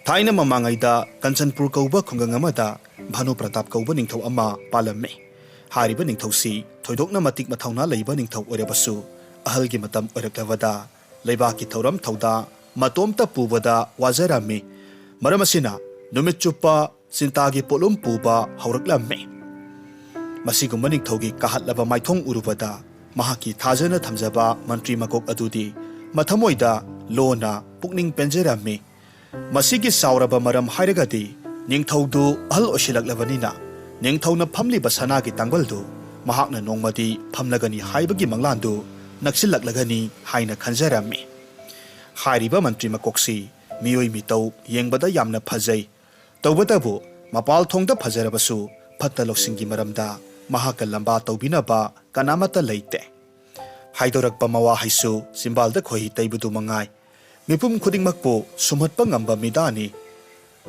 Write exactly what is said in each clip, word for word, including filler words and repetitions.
ꯊꯥꯏꯅ ꯃꯃꯥꯡꯉꯩꯗ ꯀꯟꯆꯟꯄꯨꯔ ꯀꯧꯕ ꯈꯨꯡꯒꯪ ꯑꯃꯗ ꯚꯥꯅꯨ ꯄ꯭ꯔꯇꯥꯞ ꯀꯧꯕ ꯅꯤꯡꯊꯧ ꯑꯃ ꯄꯥꯜꯂꯝꯃꯤ꯫ ꯍꯥꯏꯔꯤꯕ ꯅꯤꯡꯊꯧꯁꯤ ꯊꯣꯏꯗꯣꯛꯅ ꯃꯇꯤꯛ ꯃꯊꯧꯅꯥ ꯂꯩꯕ ꯅꯤꯡꯊꯧ ꯑꯣꯏꯔꯕꯁꯨ, ꯑꯍꯜꯒꯤ ꯃꯇꯝ ꯑꯣꯏꯔꯛꯂꯕꯗ ꯂꯩꯕꯥꯛꯀꯤ ꯊꯧꯔꯝ ꯊꯧꯗꯥ ꯃꯇꯣꯝꯇ ꯄꯨꯕꯗ ꯋꯥꯖꯔꯝꯃꯤ꯫ ꯃꯔꯝ ꯑꯁꯤꯅ ꯅꯨꯃꯤꯠ ꯆꯨꯞꯄ ꯆꯤꯟꯇꯥꯒꯤ ꯄꯣꯠꯂꯨꯝ ꯄꯨꯕ ꯍꯧꯔꯛꯂꯝꯃꯤ꯫ ꯃꯁꯤꯒꯨꯝꯕ ꯅꯤꯡꯊꯧꯒꯤ ꯀꯥꯍꯠꯂꯕ ꯃꯥꯏꯊꯣꯡ ꯎꯔꯨꯕꯗ ꯃꯍꯥꯛꯀꯤ ꯊꯥꯖꯅ ꯊꯝꯖꯕ ꯃꯟꯇ꯭ꯔꯤ ꯃꯀꯣꯛ ꯑꯗꯨꯗꯤ ꯃꯊꯃꯣꯏꯗ ꯂꯣꯟꯅ ꯄꯨꯛꯅꯤꯡ ꯄꯦꯟꯖꯔꯝꯃꯤ꯫ ꯃꯁꯤꯒꯤ ꯆꯥꯎꯔꯕ ꯃꯔꯝ ꯍꯥꯏꯔꯒꯗꯤ ꯅꯤꯡꯊꯧꯗꯨ ꯑꯍꯜ ꯑꯣꯏꯁꯤꯜꯂꯛꯂꯕꯅꯤꯅ ꯅꯤꯡꯊꯧꯅ ꯐꯝꯂꯤꯕ ꯁꯅꯥꯒꯤ ꯇꯥꯡꯕꯜꯗꯨ ꯃꯍꯥꯛꯅ ꯅꯣꯡꯃꯗꯤ ꯐꯝꯂꯒꯅꯤ ꯍꯥꯏꯕꯒꯤ ꯃꯪꯂꯥꯟꯗꯨ ꯅꯛꯁꯤꯜꯂꯛꯂꯒꯅꯤ ꯍꯥꯏꯅ ꯈꯟꯖꯔꯝꯃꯤ꯫ ꯍꯥꯏꯔꯤꯕ ꯃꯟꯇ꯭ꯔꯤ ꯃꯀꯣꯛꯁꯤ ꯃꯤꯑꯣꯏ ꯃꯤꯇꯧ ꯌꯦꯡꯕꯗ ꯌꯥꯝꯅ ꯐꯖꯩ꯫ ꯇꯧꯕꯇꯕꯨ ꯃꯄꯥꯜ ꯊꯣꯡꯗ ꯐꯖꯔꯕꯁꯨ ꯐꯠꯇ ꯂꯧꯁꯤꯡꯒꯤ ꯃꯔꯝꯗ ꯃꯍꯥꯛꯀ ꯂꯝꯕꯥ ꯇꯧꯕꯤꯅꯕ ꯀꯅꯥꯃꯠꯇ ꯂꯩꯇꯦ꯫ ꯍꯥꯏꯗꯣꯔꯛꯄ ꯃꯋꯥ ꯍꯩꯁꯨ ꯆꯤꯝꯕꯥꯜꯗ ꯈꯣꯏꯍꯤ ꯇꯩꯕꯗꯨ ꯃꯉꯥꯏ꯫ ꯃꯤꯄꯨꯝ ꯈꯨꯗꯤꯡꯃꯛꯄꯨ ꯁꯨꯝꯍꯠꯄ ꯉꯝꯕ ꯃꯤꯗꯥꯅꯤ꯫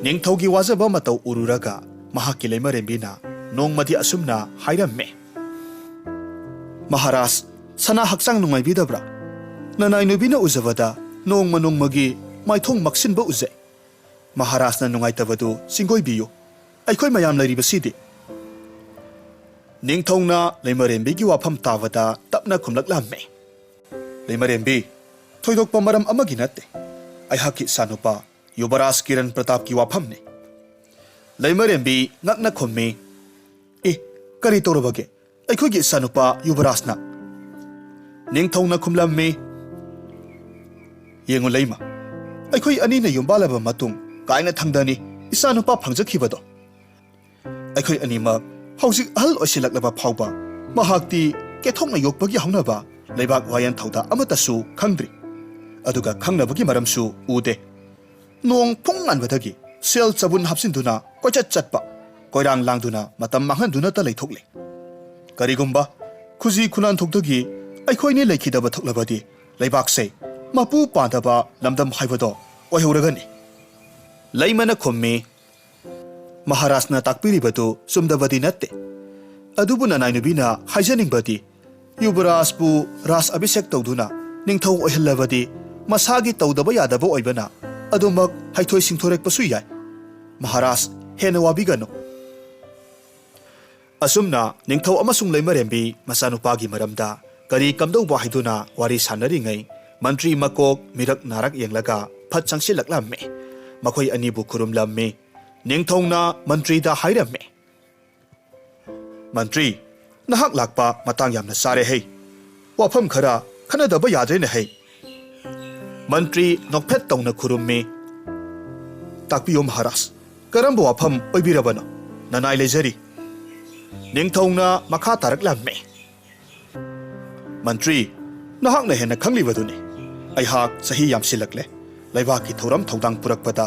ꯅꯤꯡꯊꯧꯒꯤ ꯋꯥꯖꯕ ꯃꯇꯧ ꯎꯔꯨꯔꯒ ꯃꯍꯥꯛꯀꯤ ꯂꯩꯃꯔꯦꯝꯕꯤꯅ ꯅꯣꯡꯃꯗꯤ ꯑꯁꯨꯝꯅ ꯍꯥꯏꯔꯝꯃꯤ, "ꯃꯍꯥꯔꯥꯖ, ꯁꯅꯥ ꯍꯛꯆꯥꯡ ꯅꯨꯡꯉꯥꯏꯕꯤꯗꯕ꯭ꯔꯥ? ꯅꯅꯥꯏ ꯅꯨꯕꯤꯅ ꯎꯖꯕꯗ ꯅꯣꯡꯃ ꯅꯣꯡꯃꯒꯤ ꯃꯥꯏꯊꯣꯡ ꯃꯛꯁꯤꯟꯕ ꯎꯖꯩ꯫ ꯃꯍꯥꯔꯥꯖꯅ ꯅꯨꯡꯉꯥꯏꯇꯕꯗꯨ ꯆꯤꯡꯒꯣꯏꯕꯤꯌꯨ꯫ ꯑꯩꯈꯣꯏ ꯃꯌꯥꯝ ꯂꯩꯔꯤꯕꯁꯤꯗꯤ"꯫ ꯅꯤꯡꯊꯧꯅ ꯂꯩꯃꯔꯦꯝꯕꯤꯒꯤ ꯋꯥꯐꯝ ꯇꯥꯕꯗ ꯇꯞꯅ ꯈꯨꯝꯂꯛꯂꯝꯃꯤ, "ꯂꯩꯃꯔꯦꯝꯕꯤ, ꯊꯣꯏꯗꯣꯛꯄ ꯃꯔꯝ ꯑꯃꯒꯤ ꯅꯠꯇꯦ꯫ ꯑꯩꯍꯥꯛꯀꯤ ꯏꯆꯥꯅꯨꯄꯥ ꯌꯨꯕꯔꯥꯖ ꯀꯤꯔꯟ ꯄ꯭ꯔꯇꯥꯞꯀꯤ ꯋꯥꯐꯝꯅꯤ"꯫ ꯂꯩꯃꯔꯦꯝꯕꯤ ꯉꯛꯅ ꯈꯨꯝꯃꯤ, "ꯑꯦ, ꯀꯔꯤ ꯇꯧꯔꯕꯒꯦ ꯑꯩꯈꯣꯏꯒꯤ ꯏꯆꯥꯅꯨꯄꯥ ꯌꯨꯕꯔꯥꯖꯅ?" ꯅꯤꯡꯊꯧꯅ ꯈꯨꯝꯂꯝꯃꯤ, "ꯌꯦꯡꯉꯨ ꯂꯩꯃ, ꯑꯩꯈꯣꯏ ꯑꯅꯤꯅ ꯌꯨꯝꯕꯥꯜꯂꯕ ꯃꯇꯨꯡ ꯀꯥꯏꯅ ꯊꯪꯗꯅꯤ ꯏꯆꯥꯅꯨꯄꯥ ꯐꯪꯖꯈꯤꯕꯗꯣ꯫ ꯑꯩꯈꯣꯏ ꯑꯅꯤꯃꯛ ꯍꯧꯖꯤꯛ ꯑꯍꯜ ꯑꯣꯏꯁꯤꯜꯂꯛꯂꯕ ꯐꯥꯎꯕ ꯃꯍꯥꯛꯇꯤ ꯀꯦꯊꯣꯛꯅ ꯌꯣꯛꯄꯒꯤ ꯍꯧꯅꯕ ꯂꯩꯕꯥꯛ ꯋꯥꯌꯦꯟ ꯊꯧꯗꯥ ꯑꯃꯠꯇꯁꯨ ꯈꯪꯗ꯭ꯔꯤ꯫ ꯑꯗꯨꯒ ꯈꯪꯅꯕꯒꯤ ꯃꯔꯝꯁꯨ ꯎꯗꯦ꯫ ꯅꯣꯡ ꯐꯨꯡ ꯉꯥꯟꯕꯗꯒꯤ ꯁꯦꯜ ꯆꯕꯨꯟ ꯍꯥꯞꯆꯤꯟꯗꯨꯅ ꯀꯣꯏꯆꯠ ꯆꯠꯄ, ꯀꯣꯏꯔꯥꯡ ꯂꯥꯡꯗꯨꯅ ꯃꯇꯝ ꯃꯥꯡꯍꯟꯗꯨꯅꯇ ꯂꯩꯊꯣꯛꯂꯦ꯫ ꯀꯔꯤꯒꯨꯝꯕ ꯈꯨꯖꯤ ꯈꯨꯅꯥꯟꯊꯣꯛꯇꯒꯤ ꯑꯩꯈꯣꯏꯅꯤ ꯂꯩꯈꯤꯗꯕ ꯊꯣꯛꯂꯕꯗꯤ ꯂꯩꯕꯥꯛꯁꯦ ꯃꯄꯨ ꯄꯥꯟꯗꯕ ꯂꯝꯗꯝ ꯍꯥꯏꯕꯗꯣ ꯑꯣꯏꯍꯧꯔꯒꯅꯤ"꯫ ꯂꯩꯃꯅ ꯈꯨꯝꯃꯤ, "ꯃꯍꯥꯔꯥꯖꯅ ꯇꯥꯛꯄꯤꯔꯤꯕꯗꯨ ꯆꯨꯝꯗꯕꯗꯤ ꯅꯠꯇꯦ꯫ ꯑꯗꯨꯕꯨ ꯅꯅꯥꯏ ꯅꯨꯄꯤꯅ ꯍꯥꯏꯖꯅꯤꯡꯕꯗꯤ ꯌꯨꯕꯔꯥꯖꯄꯨ ꯔꯥꯖ ꯑꯚꯤꯁꯦꯛ ꯇꯧꯗꯨꯅ ꯅꯤꯡꯊꯧ ꯑꯣꯏꯍꯜꯂꯕꯗꯤ ꯃꯁꯥꯒꯤ ꯇꯧꯗꯕ ꯌꯥꯗꯕ ꯑꯣꯏꯕꯅ ꯑꯗꯨꯃꯛ ꯍꯩꯊꯣꯏ ꯁꯤꯡꯊꯣꯏꯔꯛꯄꯁꯨ ꯌꯥꯏ꯫ ꯃꯍꯥꯔꯥꯖ, ꯍꯦꯟꯅ ꯋꯥꯕꯤꯒꯅꯨ꯫ ꯑꯁꯨꯝꯅ ꯅꯤꯡꯊꯧ ꯑꯃꯁꯨꯡ ꯂꯩꯃꯔꯦꯝꯕꯤ ꯃꯆꯥꯅꯨꯄꯥꯒꯤ ꯃꯔꯝꯗ ꯀꯔꯤ ꯀꯝꯗꯧꯕ ꯍꯥꯏꯗꯨꯅ ꯋꯥꯔꯤ ꯁꯥꯟꯅꯔꯤꯉꯩ, ꯃꯟꯇ꯭ꯔꯤ ꯃꯀꯣꯛ ꯃꯤꯔꯛ ꯅꯥꯔꯛ ꯌꯦꯡꯂꯒ ꯐꯠ ꯆꯪꯁꯤꯜꯂꯛꯂꯝꯃꯤ꯫ ꯃꯈꯣꯏ ꯑꯅꯤꯕꯨ ꯈꯨꯔꯨꯝꯂꯝꯃꯤ꯫ ꯅꯤꯡꯊꯧꯅ ꯃꯟꯇ꯭ꯔꯤꯗ ꯍꯥꯏꯔꯝꯃꯤ, "ꯃꯟꯇ꯭ꯔꯤ, ꯅꯍꯥꯛ ꯂꯥꯛꯄ ꯃꯇꯥꯡ ꯌꯥꯝꯅ ꯆꯥꯔꯦ ꯍꯩ꯫ ꯋꯥꯐꯝ ꯈꯔ ꯈꯟꯅꯗꯕ ꯌꯥꯗ꯭ꯔꯦꯅꯦ ꯍꯩ꯫" ꯃꯟꯇ꯭ꯔꯤ ꯅꯣꯛꯐꯦꯠ ꯇꯧꯅ ꯈꯨꯔꯨꯝꯃꯤ꯫ "ꯇꯥꯛꯄꯤꯌꯨ ꯃꯍꯥꯔꯥꯖ, ꯀꯔꯝꯕ ꯋꯥꯐꯝ ꯑꯣꯏꯕꯤꯔꯕꯅꯣ? ꯅꯅꯥꯏ ꯂꯩꯖꯔꯤ꯫" ꯅꯤꯡꯊꯧꯅ ꯃꯈꯥ ꯇꯥꯔꯛꯂꯝꯃꯤ꯫ "ꯃꯟꯇ꯭ꯔꯤ, ꯅꯍꯥꯛꯅ ꯍꯦꯟꯅ ꯈꯪꯂꯤꯕꯗꯨꯅꯤ꯫ ꯑꯩꯍꯥꯛ ꯆꯍꯤ ꯌꯥꯝꯁꯤꯜꯂꯛꯂꯦ꯫ ꯂꯩꯕꯥꯛꯀꯤ ꯊꯧꯔꯝ ꯊꯧꯗꯥꯡ ꯄꯨꯔꯛꯄꯗ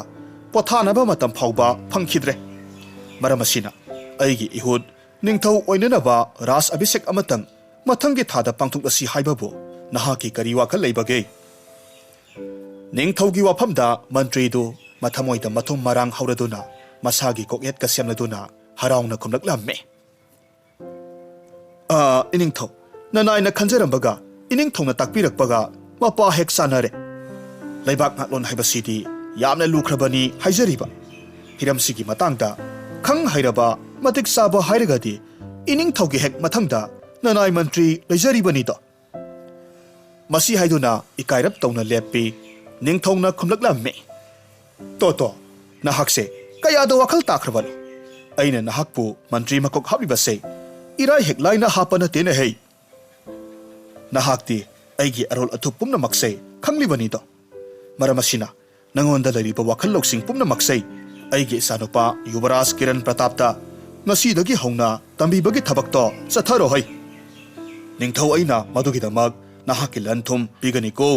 ꯄꯣꯊꯥꯅꯕ ꯃꯇꯝ ꯐꯥꯎꯕ ꯐꯪꯈꯤꯗ꯭ꯔꯦ꯫ ꯃꯔꯝ ꯑꯁꯤꯅ ꯑꯩꯒꯤ ꯏꯍꯨꯠ ꯅꯤꯡꯊꯧ ꯑꯣꯏꯅꯅꯕ ꯔꯥꯖ ꯑꯚꯤꯁꯦꯛ ꯑꯃꯇꯪ ꯃꯊꯪꯒꯤ ꯊꯥꯗ ꯄꯥꯡꯊꯣꯛꯂꯁꯤ ꯍꯥꯏꯕꯕꯨ ꯅꯍꯥꯛꯀꯤ ꯀꯔꯤ ꯋꯥꯈꯜ ꯂꯩꯕꯒꯦ?" ꯅꯤꯡꯊꯧꯒꯤ ꯋꯥꯐꯝꯗ ꯃꯟꯇ꯭ꯔꯤꯗꯨ ꯃꯊꯃꯣꯏꯗ ꯃꯊꯨꯝ ꯃꯔꯥꯡ ꯍꯧꯔꯗꯨꯅ ꯃꯁꯥꯒꯤ ꯀꯣꯛꯌꯦꯠꯀ ꯁꯦꯝꯂꯗꯨꯅ ꯍꯔꯥꯎꯅ ꯈꯨꯝꯂꯛꯂꯝꯃꯤ꯫ "ꯑꯥ, ꯏꯅꯤꯡꯊꯧ, ꯅꯅꯥꯏꯅ ꯈꯟꯖꯔꯝꯕꯒ ꯏꯅꯤꯡꯊꯧꯅ ꯇꯥꯛꯄꯤꯔꯛꯄꯒ ꯃꯄꯥ ꯍꯦꯛ ꯆꯥꯟꯅꯔꯦ꯫ ꯂꯩꯕꯥꯛ ꯉꯥꯛꯂꯣꯟ ꯍꯥꯏꯕꯁꯤꯗꯤ ꯌꯥꯝꯅ ꯂꯨꯈ꯭ꯔꯕꯅꯤ ꯍꯥꯏꯖꯔꯤꯕ꯫ ꯍꯤꯔꯝꯁꯤꯒꯤ ꯃꯇꯥꯡꯗ ꯈꯪ ꯍꯩꯔꯕ, ꯃꯇꯤꯛ ꯆꯥꯕ ꯍꯥꯏꯔꯒꯗꯤ ꯏꯅꯤꯡꯊꯧꯒꯤ ꯍꯦꯛ ꯃꯊꯪꯗ ꯅꯅꯥꯏ ꯃꯟꯇ꯭ꯔꯤ ꯂꯩꯖꯔꯤꯕꯅꯤꯗꯣ꯫" ꯃꯁꯤ ꯍꯥꯏꯗꯨꯅ ꯏꯀꯥꯏꯔꯞ ꯇꯧꯅ ꯂꯦꯞꯄꯤ꯫ ꯅꯤꯡꯊꯧꯅ ꯈꯨꯝꯂꯛꯂꯝꯃꯤ, "ꯇꯣ ꯇꯣ, ꯅꯍꯥꯛꯁꯦ ꯀꯌꯥꯗ ꯋꯥꯈꯜ ꯇꯥꯈ꯭ꯔꯕꯅꯣ? ꯑꯩꯅ ꯅꯍꯥꯛꯄꯨ ꯃꯟꯇ꯭ꯔꯤ ꯃꯀꯣꯛ ꯍꯥꯞꯂꯤꯕꯁꯦ ꯏꯔꯥꯏ ꯍꯦꯛ ꯂꯥꯏꯅ ꯍꯥꯞꯄ ꯅꯠꯇꯦꯅꯦ ꯍꯩ꯫ ꯅꯍꯥꯛꯇꯤ ꯑꯩꯒꯤ ꯑꯔꯣꯜ ꯑꯊꯨꯞ ꯄꯨꯝꯅꯃꯛꯁꯦ ꯈꯪꯂꯤꯕꯅꯤꯗꯣ꯫ ꯃꯔꯝ ꯑꯁꯤꯅ ꯅꯉꯣꯟꯗ ꯂꯩꯔꯤꯕ ꯋꯥꯈꯜ ꯂꯧꯁꯤꯡ ꯄꯨꯝꯅꯃꯛꯁꯦ ꯑꯩꯒꯤ ꯏꯆꯥꯅꯨꯄꯥ ꯌꯨꯕꯔꯥꯖ ꯀꯤꯔꯟ ꯄ꯭ꯔꯇꯥꯞꯇ ꯉꯁꯤꯗꯒꯤ ꯍꯧꯅ ꯇꯝꯕꯤꯕꯒꯤ ꯊꯕꯛꯇꯣ ꯆꯠꯊꯔꯣ ꯍꯩ꯫ ꯅꯤꯡꯊꯧ ꯑꯩꯅ ꯃꯗꯨꯒꯤꯗꯃꯛ ꯅꯍꯥꯛꯀꯤ ꯂꯟ ꯊꯨꯝ ꯄꯤꯒꯅꯤꯀꯣ꯫"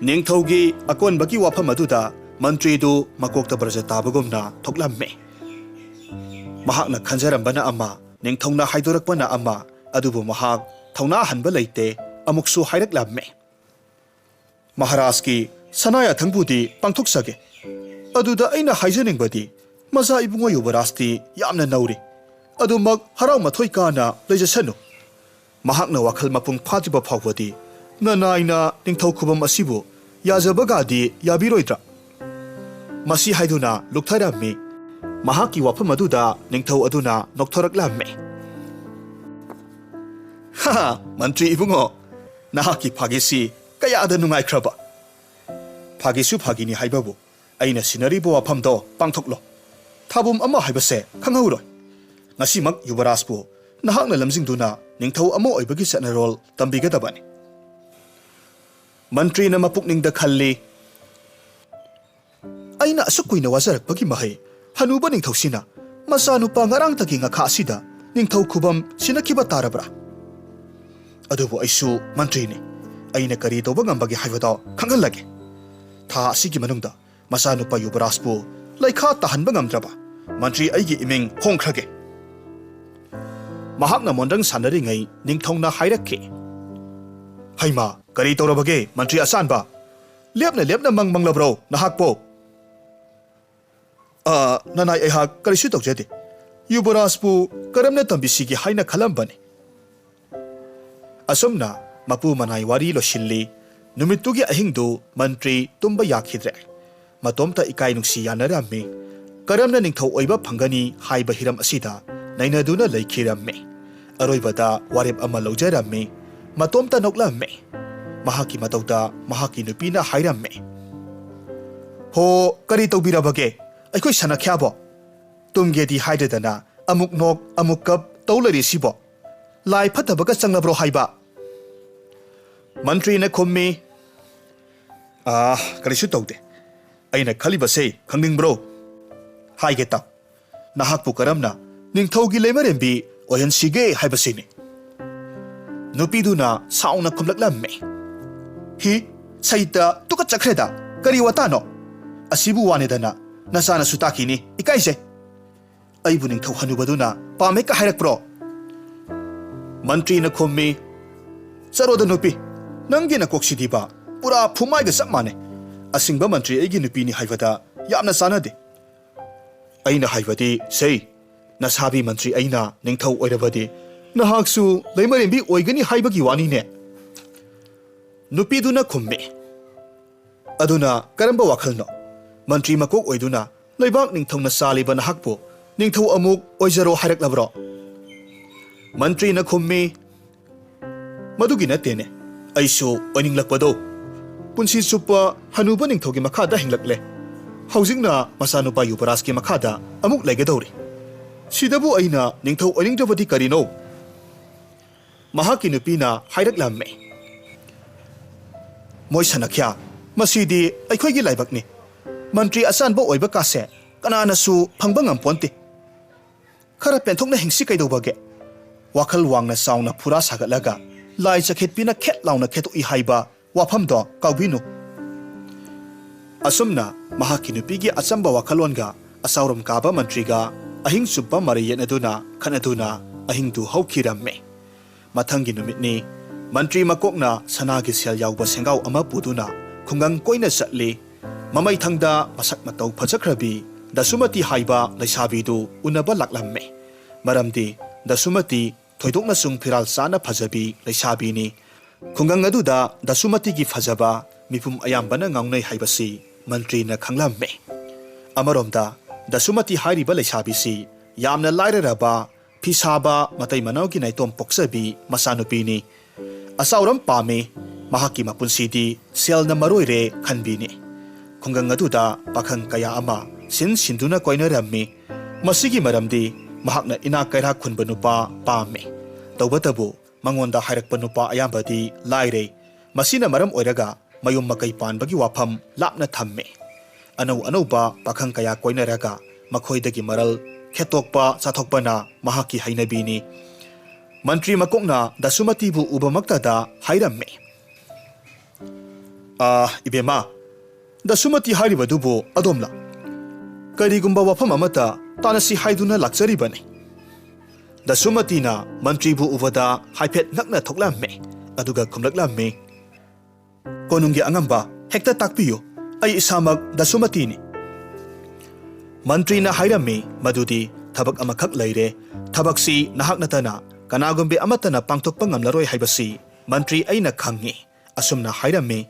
ꯅꯤꯡꯊꯧꯒꯤ ꯑꯀꯣꯟꯕꯒꯤ ꯋꯥꯐꯝ ꯑꯗꯨꯗ ꯃꯟꯇ꯭ꯔꯤꯗꯨ ꯃꯀꯣꯛꯇ ꯕ꯭ꯔꯖ ꯇꯥꯕꯒꯨꯝꯅ ꯊꯣꯛꯂꯝꯃꯤ꯫ ꯃꯍꯥꯛꯅ ꯈꯟꯖꯔꯝꯕꯅ ꯑꯃ, ꯅꯤꯡꯊꯧꯅ ꯍꯥꯏꯗꯣꯔꯛꯄꯅ ꯑꯃ, ꯑꯗꯨꯕꯨ ꯃꯍꯥꯛ ꯊꯧꯅꯥ ꯍꯟꯕ ꯂꯩꯇꯦ, ꯑꯃꯨꯛꯁꯨ ꯍꯥꯏꯔꯛꯂꯝꯃꯤ꯫ "ꯃꯍꯥꯔꯥꯖꯀꯤ ꯁꯅꯥ ꯌꯥꯊꯪꯕꯨꯗꯤ ꯄꯥꯡꯊꯣꯛꯆꯒꯦ꯫ ꯑꯗꯨꯗ ꯑꯩꯅ ꯍꯥꯏꯖꯅꯤꯡꯕꯗꯤ, ꯃꯆꯥ ꯏꯕꯨꯡꯉꯣ ꯌꯨꯕꯔꯥꯖꯇꯤ ꯌꯥꯝꯅ ꯅꯧꯔꯤ꯫ ꯑꯗꯨꯃꯛ ꯍꯔꯥꯎ ꯃꯊꯣꯏ ꯀꯥꯅ ꯂꯩꯖꯁꯅꯨ꯫ ꯃꯍꯥꯛꯅ ꯋꯥꯈꯜ ꯃꯄꯨꯡ ꯐꯥꯗ꯭ꯔꯤꯕ ꯐꯥꯎꯕꯗꯤ ꯅꯅꯥꯏꯅ ꯅꯤꯡꯊꯧ ꯈꯨꯕꯝ ꯑꯁꯤꯕꯨ ꯌꯥꯖꯕꯒꯗꯤ ꯌꯥꯕꯤꯔꯣꯏꯗ꯭ꯔꯥ?" ꯃꯁꯤ ꯍꯥꯏꯗꯨꯅ ꯂꯨꯞꯊꯔꯝꯃꯤ꯫ ꯃꯍꯥꯛꯀꯤ ꯋꯥꯐꯝ ꯑꯗꯨꯗ ꯅꯤꯡꯊꯧ ꯑꯗꯨꯅ ꯅꯣꯛꯊꯣꯔꯛꯂꯝꯃꯤ꯫ "ꯍꯥ, ꯃꯟꯇ꯭ꯔꯤ ꯏꯕꯨꯡꯉꯣ, ꯅꯍꯥꯛꯀꯤ ꯐꯥꯒꯤꯁꯤ ꯀꯌꯥꯗ ꯅꯨꯡꯉꯥꯏꯈ꯭ꯔꯕ!" "ꯐꯥꯒꯤꯁꯨ ꯐꯥꯒꯤꯅꯤ ꯍꯥꯏꯕꯕꯨ, ꯑꯩꯅ ꯁꯤꯟꯅꯔꯤꯕ ꯋꯥꯐꯝꯗꯣ ꯄꯥꯡꯊꯣꯛꯂꯣ꯫ ꯊꯥꯕꯨꯝ ꯑꯃ ꯍꯥꯏꯕꯁꯦ ꯈꯪꯍꯧꯔꯣꯏ꯫ ꯉꯁꯤꯃꯛ ꯌꯨꯕꯔꯥꯖꯄꯨ ꯅꯍꯥꯛꯅ ꯂꯝꯖꯤꯡꯗꯨꯅ ꯅꯤꯡꯊꯧ ꯑꯃ ꯑꯣꯏꯕꯒꯤ ꯆꯠꯅꯔꯣꯜ ꯇꯝꯕꯤꯒꯗꯕꯅꯤ꯫" ꯃꯟꯇ꯭ꯔꯤꯅ ꯃꯄꯨꯛꯅꯤꯡꯗ ꯈꯜꯂꯤ, "ꯑꯩꯅ ꯑꯁꯨꯛ ꯀꯨꯏꯅ ꯋꯥꯖꯔꯛꯄꯒꯤ ꯃꯍꯩ ꯍꯅꯨꯕ ꯅꯤꯡꯊꯧꯁꯤꯅ ꯃꯆꯥꯅꯨꯄꯥ ꯉꯔꯥꯡꯇꯒꯤ ꯉꯥꯈꯥ ꯑꯁꯤꯗ ꯅꯤꯡꯊꯧ ꯈꯨꯕꯝ ꯁꯤꯟꯅꯈꯤꯕ ꯇꯥꯔꯕ꯭ꯔꯥ? ꯑꯗꯨꯕꯨ ꯑꯩꯁꯨ ꯃꯟꯇ꯭ꯔꯤꯅꯤ꯫ ꯑꯩꯅ ꯀꯔꯤ ꯇꯧꯕ ꯉꯝꯕꯒꯦ ꯍꯥꯏꯕꯗꯣ ꯈꯪꯍꯜꯂꯒꯦ꯫ ꯊꯥ ꯑꯁꯤꯒꯤ ꯃꯅꯨꯡꯗ ꯃꯆꯥꯅꯨꯄꯥ ꯌꯨꯕꯔꯥꯖꯄꯨ ꯂꯩꯈꯥ ꯇꯥꯍꯟꯕ ꯉꯝꯗ꯭ꯔꯕ ꯃꯟꯇ꯭ꯔꯤ ꯑꯩꯒꯤ ꯏꯃꯤꯡ ꯍꯣꯡꯈ꯭ꯔꯒꯦ꯫" ꯃꯍꯥꯛꯅ ꯃꯣꯟꯗ꯭ꯔꯪ ꯁꯥꯟꯅꯔꯤꯉꯩ ꯅꯤꯡꯊꯧꯅ ꯍꯥꯏꯔꯛꯈꯤ, "ꯍꯩꯃꯥ, ꯀꯔꯤ ꯇꯧꯔꯕꯒꯦ, ꯃꯟꯇ꯭ꯔꯤ ꯑꯆꯥꯟꯕ? ꯂꯦꯞꯅ ꯂꯦꯞꯅ ꯃꯪ ꯃꯪꯂꯕ꯭ꯔꯣ ꯅꯍꯥꯛꯄꯣ?" "ꯑ, ꯅꯅꯥꯏ, ꯑꯩꯍꯥꯛ ꯀꯔꯤꯁꯨ ꯇꯧꯖꯗꯦ꯫ ꯌꯨꯕꯔꯥꯖꯄꯨ ꯀꯔꯝꯅ ꯇꯝꯕꯤꯁꯤꯒꯦ ꯍꯥꯏꯅ ꯈꯜꯂꯝꯕꯅꯤ꯫" ꯑꯁꯨꯝꯅ ꯃꯄꯨ ꯃꯅꯥꯏ ꯋꯥꯔꯤ ꯂꯣꯏꯁꯤꯜꯂꯤ꯫ ꯅꯨꯃꯤꯠꯇꯨꯒꯤ ꯑꯍꯤꯡꯗꯨ ꯃꯟꯇ꯭ꯔꯤ ꯇꯨꯝꯕ ꯌꯥꯈꯤꯗ꯭ꯔꯦ꯫ ꯃꯇꯣꯝꯇ ꯏꯀꯥꯏ ꯅꯨꯡꯁꯤ ꯌꯥꯅꯔꯝꯃꯤ꯫ ꯀꯔꯝꯅ ꯅꯤꯡꯊꯧ ꯑꯣꯏꯕ ꯐꯪꯒꯅꯤ ꯍꯥꯏꯕ ꯍꯤꯔꯝ ꯑꯁꯤꯗ ꯅꯩꯅꯗꯨꯅ ꯂꯩꯈꯤꯔꯝꯃꯤ꯫ ꯑꯔꯣꯏꯕꯗ ꯋꯥꯔꯦꯞ ꯑꯃ ꯂꯧꯖꯔꯝꯃꯤ꯫ ꯃꯇꯣꯝꯇ ꯅꯣꯛꯂꯝꯃꯤ꯫ ꯃꯍꯥꯛꯀꯤ ꯃꯇꯧꯗ ꯃꯍꯥꯛꯀꯤ ꯅꯨꯄꯤꯅ ꯍꯥꯏꯔꯝꯃꯤ, "ꯍꯣ, ꯀꯔꯤ ꯇꯧꯕꯤꯔꯕꯒꯦ? ꯑꯩꯈꯣꯏ ꯁꯅꯥꯈ꯭ꯌꯥꯕꯣ? ꯇꯨꯝꯒꯦꯗꯤ ꯍꯥꯏꯗꯗꯅ ꯑꯃꯨꯛ ꯅꯣꯛ, ꯑꯃꯨꯛ ꯀꯞ ꯇꯧ ꯂꯩꯔꯤꯁꯤꯕꯣ? ꯂꯥꯏ ꯐꯠꯇꯕꯒ ꯆꯪꯂꯕ꯭ꯔꯣ ꯍꯥꯏꯕ?" ꯃꯟꯇ꯭ꯔꯤꯅ ꯈꯨꯝꯃꯤ, "ꯑꯥ, ꯀꯔꯤꯁꯨ ꯇꯧꯗꯦ꯫ ꯑꯩꯅ ꯈꯜꯂꯤꯕꯁꯦ ꯈꯪꯅꯤꯡꯕ꯭ꯔꯣ? ꯍꯥꯏꯒꯦ ꯇꯥꯎ꯫ ꯅꯍꯥꯛꯄꯨ ꯀꯔꯝꯅ ꯅꯤꯡꯊꯧꯒꯤ ꯂꯩꯃꯔꯦꯝꯕꯤ ꯑꯣꯏꯍꯟꯁꯤꯒꯦ ꯍꯥꯏꯕꯁꯤꯅꯤ꯫" ꯅꯨꯄꯤꯗꯨꯅ ꯁꯥꯎꯅ ꯈꯨꯝꯂꯛꯂꯝꯃꯤ, "ꯍꯤ, ꯁꯩꯇ, ꯇꯨꯀꯠꯆꯈ꯭ꯔꯦꯗ꯫ ꯀꯔꯤ ꯋꯥꯇꯥꯅꯣ? ꯑꯁꯤꯕꯨ ꯋꯥꯅꯦꯗꯅ ꯅꯆꯥꯅꯁꯨ ꯇꯥꯈꯤꯅꯤ꯫ ꯏꯀꯥꯏꯖꯩ꯫ ꯑꯩꯕꯨ ꯅꯤꯡꯊꯧ ꯍꯅꯨꯕꯗꯨꯅ ꯄꯥꯝꯃꯦ ꯀ ꯍꯥꯏꯔꯛꯄ꯭ꯔꯣ?" ꯃꯟꯇ꯭ꯔꯤꯅ ꯈꯨꯝꯃꯤ, "ꯆꯠꯂꯣꯗ ꯅꯨꯄꯤ, ꯅꯪꯒꯤ ꯅꯀꯣꯛꯁꯤꯗꯤꯕ ꯄꯨꯔꯥ ꯐꯨꯃꯥꯏꯒ ꯆꯞ ꯃꯥꯟꯅꯩ꯫ ꯑꯁꯤꯡꯕ ꯃꯟꯇ꯭ꯔꯤ ꯑꯩꯒꯤ ꯅꯨꯄꯤꯅꯤ ꯍꯥꯏꯕꯗ ꯌꯥꯝꯅ ꯆꯥꯟꯅꯗꯦ꯫ ꯑꯩꯅ ꯍꯥꯏꯕꯗꯤ, ꯁꯦ, ꯅꯁꯥꯕꯤ ꯃꯟꯇ꯭ꯔꯤ ꯑꯩꯅ ꯅꯤꯡꯊꯧ ꯑꯣꯏꯔꯕꯗꯤ ꯅꯍꯥꯛꯁꯨ ꯂꯩꯃꯔꯦꯝꯕꯤ ꯑꯣꯏꯒꯅꯤ ꯍꯥꯏꯕꯒꯤ ꯋꯥꯅꯤꯅꯦ꯫" ꯅꯨꯄꯤꯗꯨꯅ ꯈꯨꯝꯃꯤ, ꯑꯗꯨꯅ ꯀꯔꯝꯕ ꯋꯥꯈꯜꯅꯣ? ꯃꯟꯇ꯭ꯔꯤ ꯃꯀꯣꯛ ꯑꯣꯏꯗꯨꯅ ꯂꯩꯕꯥꯛ ꯅꯤꯡꯊꯧꯅ ꯆꯥꯜꯂꯤꯕ ꯅꯍꯥꯛꯄꯨ ꯅꯤꯡꯊꯧ ꯑꯃꯨꯛ ꯑꯣꯏꯖꯔꯣ ꯍꯥꯏꯔꯛꯂꯕ꯭ꯔꯣ? ꯃꯟꯇ꯭ꯔꯤꯅ ꯈꯨꯝꯃꯤ, "ꯃꯗꯨꯒꯤ ꯅꯠꯇꯦꯅꯦ, ꯑꯩꯁꯨ ꯑꯣꯏꯅꯤꯡꯂꯛꯄꯗꯣ꯫ ꯄꯨꯟꯁꯤ ꯆꯨꯞꯄ ꯍꯅꯨꯕ ꯅꯤꯡꯊꯧꯒꯤ ꯃꯈꯥꯗ ꯍꯤꯡꯂꯛꯂꯦ꯫ ꯍꯧꯖꯤꯛꯅ ꯃꯆꯥꯅꯨꯄꯥ ꯌꯨꯕꯔꯥꯖꯀꯤ ꯃꯈꯥꯗ ꯑꯃꯨꯛ ꯂꯩꯒꯗꯧꯔꯤ꯫ ꯁꯤꯗꯕꯨ ꯑꯩꯅ ꯅꯤꯡꯊꯧ ꯑꯣꯏꯅꯤꯡꯗ꯭ꯔꯕꯗꯤ ꯀꯔꯤꯅꯣ?" ꯃꯍꯥꯛꯀꯤ ꯅꯨꯄꯤꯅ ꯍꯥꯏꯔꯛꯂꯝꯃꯤ, "ꯃꯣꯏ ꯁꯅꯈ꯭ꯌꯥ, ꯃꯁꯤꯗꯤ ꯑꯩꯈꯣꯏꯒꯤ ꯂꯥꯏꯕꯛꯅꯤ꯫ ꯃꯟꯇ꯭ꯔꯤ ꯑꯆꯥꯟꯕ ꯑꯣꯏꯕ ꯀꯥꯁꯦ ꯀꯅꯥꯅꯁꯨ ꯐꯪꯕ ꯉꯝꯄꯣꯟꯇꯦ꯫ ꯈꯔ ꯄꯦꯟꯊꯣꯛꯅ ꯍꯤꯡꯁꯤ ꯀꯩꯗꯧꯕꯒꯦ?" ꯋꯥꯈꯜ ꯋꯥꯡꯅ ꯆꯥꯎꯅ ꯐꯨꯔꯥ ꯁꯥꯒꯠꯂꯒ ꯂꯥꯏ ꯆꯈꯦꯠꯄꯤꯅ ꯈꯦꯠ ꯂꯥꯎꯅ ꯈꯦꯠꯇꯣꯛꯏ ꯍꯥꯏꯕ ꯋꯥꯐꯝꯗꯣ ꯀꯥꯎꯕꯤꯅꯨ꯫ ꯑꯁꯨꯝꯅ ꯃꯍꯥꯛꯀꯤ ꯅꯨꯄꯤꯒꯤ ꯑꯆꯝꯕ ꯋꯥꯈꯜꯂꯣꯟꯒ ꯑꯆꯥꯎꯔꯝ ꯀꯥꯕ ꯃꯟꯇ꯭ꯔꯤꯒ ꯑꯍꯤꯡ ꯆꯨꯞꯄ ꯃꯔꯩ ꯌꯦꯠꯅꯗꯨꯅ ꯈꯠꯅꯗꯨꯅ ꯑꯍꯤꯡꯗꯨ ꯍꯧꯈꯤꯔꯝꯃꯤ꯫ ꯃꯊꯪꯒꯤ ꯅꯨꯃꯤꯠꯅꯤ꯫ ꯃꯟꯇ꯭ꯔꯤ ꯃꯀꯣꯛꯅ ꯁꯅꯥꯒꯤ ꯁꯦꯜ ꯌꯥꯎꯕ ꯁꯦꯡꯒꯥꯎ ꯑꯃ ꯄꯨꯗꯨꯅ ꯈꯨꯡꯒꯪ ꯀꯣꯏꯅ ꯆꯠꯂꯤ꯫ ꯃꯃꯩꯊꯪꯗ ꯃꯁꯛ ꯃꯇꯧ ꯐꯖꯈ꯭ꯔꯕꯤ ꯗꯁꯨꯃꯇꯤ ꯍꯥꯏꯕ ꯂꯩꯁꯥꯕꯤꯗꯨ ꯎꯅꯕ ꯂꯥꯛꯂꯝꯃꯤ꯫ ꯃꯔꯝꯗꯤ ꯗꯁꯨꯃꯇꯤ ꯊꯣꯏꯗꯣꯛꯅꯁꯨ ꯐꯤꯔꯥꯜ ꯆꯥꯅ ꯐꯖꯕꯤ ꯂꯩꯁꯥꯕꯤꯅꯤ꯫ ꯈꯨꯡꯒꯪ ꯑꯗꯨꯗ ꯗꯁꯨꯃꯇꯤꯒꯤ ꯐꯖꯕ ꯃꯤꯄꯨꯝ ꯑꯌꯥꯝꯕꯅ ꯉꯥꯎꯅꯩ ꯍꯥꯏꯕꯁꯤ ꯃꯟꯇ꯭ꯔꯤꯅ ꯈꯪꯂꯝꯃꯤ꯫ ꯑꯃꯔꯣꯝꯗ ꯗꯁꯨꯃꯇꯤ ꯍꯥꯏꯔꯤꯕ ꯂꯩꯁꯥꯕꯤꯁꯤ ꯌꯥꯝꯅ ꯂꯥꯏꯔꯔꯕ, ꯐꯤ ꯁꯥꯕ ꯃꯇꯩ ꯃꯅꯥꯎꯒꯤ ꯅꯥꯏꯇꯣꯝ ꯄꯣꯛꯆꯕꯤ ꯃꯆꯥꯅꯨꯄꯤꯅꯤ꯫ ꯑꯆꯥꯎꯔꯝ ꯄꯥꯝꯃꯤ, ꯃꯍꯥꯛꯀꯤ ꯃꯄꯨꯟꯁꯤꯗꯤ ꯁꯦꯜꯅ ꯃꯔꯣꯏꯔꯦ ꯈꯟꯕꯤꯅꯤ꯫ ꯈꯨꯡꯒꯪ ꯑꯗꯨꯗ ꯄꯥꯈꯪ ꯀꯌꯥ ꯑꯃ ꯁꯤꯟ ꯁꯤꯟꯗꯨꯅ ꯀꯣꯏꯅꯔꯝꯃꯤ꯫ ꯃꯁꯤꯒꯤ ꯃꯔꯝꯗꯤ ꯃꯍꯥꯛꯅ ꯏꯅꯥꯛ ꯀꯩꯔꯥꯛ ꯈꯨꯟꯕ ꯅꯨꯄꯥ ꯄꯥꯝꯃꯤ꯫ ꯇꯧꯕꯇꯕꯨ ꯃꯉꯣꯟꯗ ꯍꯥꯏꯔꯛꯄ ꯅꯨꯄꯥ ꯑꯌꯥꯝꯕꯗꯤ ꯂꯥꯏꯔꯩ꯫ ꯃꯁꯤꯅ ꯃꯔꯝ ꯑꯣꯏꯔꯒ ꯃꯌꯨꯝ ꯃꯀꯩ ꯄꯥꯟꯕꯒꯤ ꯋꯥꯐꯝ ꯂꯥꯞꯅ ꯊꯝꯃꯤ꯫ ꯑꯅꯧ ꯑꯅꯧꯕ ꯄꯥꯈꯪ ꯀꯌꯥ ꯀꯣꯏꯅꯔꯒ ꯃꯈꯣꯏꯗꯒꯤ ꯃꯔꯜ ꯈꯦꯠꯇꯣꯛꯄ ꯆꯥꯊꯣꯛꯄꯅ ꯃꯍꯥꯛꯀꯤ ꯍꯩꯅꯕꯤꯅꯤ꯫ ꯃꯟꯇ꯭ꯔꯤ ꯃꯀꯣꯛꯅ ꯗꯁꯨꯃꯇꯤꯕꯨ ꯎꯕꯃꯛꯇꯗ ꯍꯥꯏꯔꯝꯃꯤ, "ꯑꯥ, ꯏꯕꯦꯝꯃ, ꯗꯁꯨꯃꯇꯤ ꯍꯥꯏꯔꯤꯕꯗꯨꯕꯨ ꯑꯗꯣꯝꯂ? ꯀꯔꯤꯒꯨꯝꯕ ꯋꯥꯐꯝ ꯑꯃꯠꯇ ꯇꯥꯟꯅꯁꯤ ꯍꯥꯏꯗꯨꯅ ꯂꯥꯛꯆꯔꯤꯕꯅꯤ꯫" ꯗꯁꯨꯃꯇꯤꯅ ꯃꯟꯇ꯭ꯔꯤꯕꯨ ꯎꯕꯗ ꯍꯥꯏꯐꯦꯠ ꯉꯛꯅ ꯊꯣꯛꯂꯝꯃꯤ꯫ ꯑꯗꯨꯒ ꯈꯨꯝꯂꯛꯂꯝꯃꯤ, "ꯀꯣꯅꯨꯡꯒꯤ ꯑꯉꯝꯕ, ꯍꯦꯛꯇ ꯇꯥꯛꯄꯤꯌꯨ, ꯑꯩ ꯏꯁꯥꯃꯛ ꯗꯁꯨꯃꯇꯤꯅꯤ꯫" ꯃꯟꯇ꯭ꯔꯤꯅ ꯍꯥꯏꯔꯝꯃꯤ ꯃꯗꯨꯗꯤ ꯊꯕꯛ ꯑꯃꯈꯛ ꯂꯩꯔꯦ꯫ ꯊꯕꯛꯁꯤ ꯅꯍꯥꯛ ꯅꯠꯇꯅ ꯀꯅꯥꯒꯨꯝꯕꯤ ꯑꯃꯠꯇꯅ ꯄꯥꯡꯊꯣꯛꯄ ꯉꯝꯂꯔꯣꯏ ꯍꯥꯏꯕꯁꯤ ꯃꯟꯇ꯭ꯔꯤ ꯑꯩꯅ ꯈꯪꯏ꯫ ꯑꯁꯨꯝꯅ ꯍꯥꯏꯔꯝꯃꯤ꯫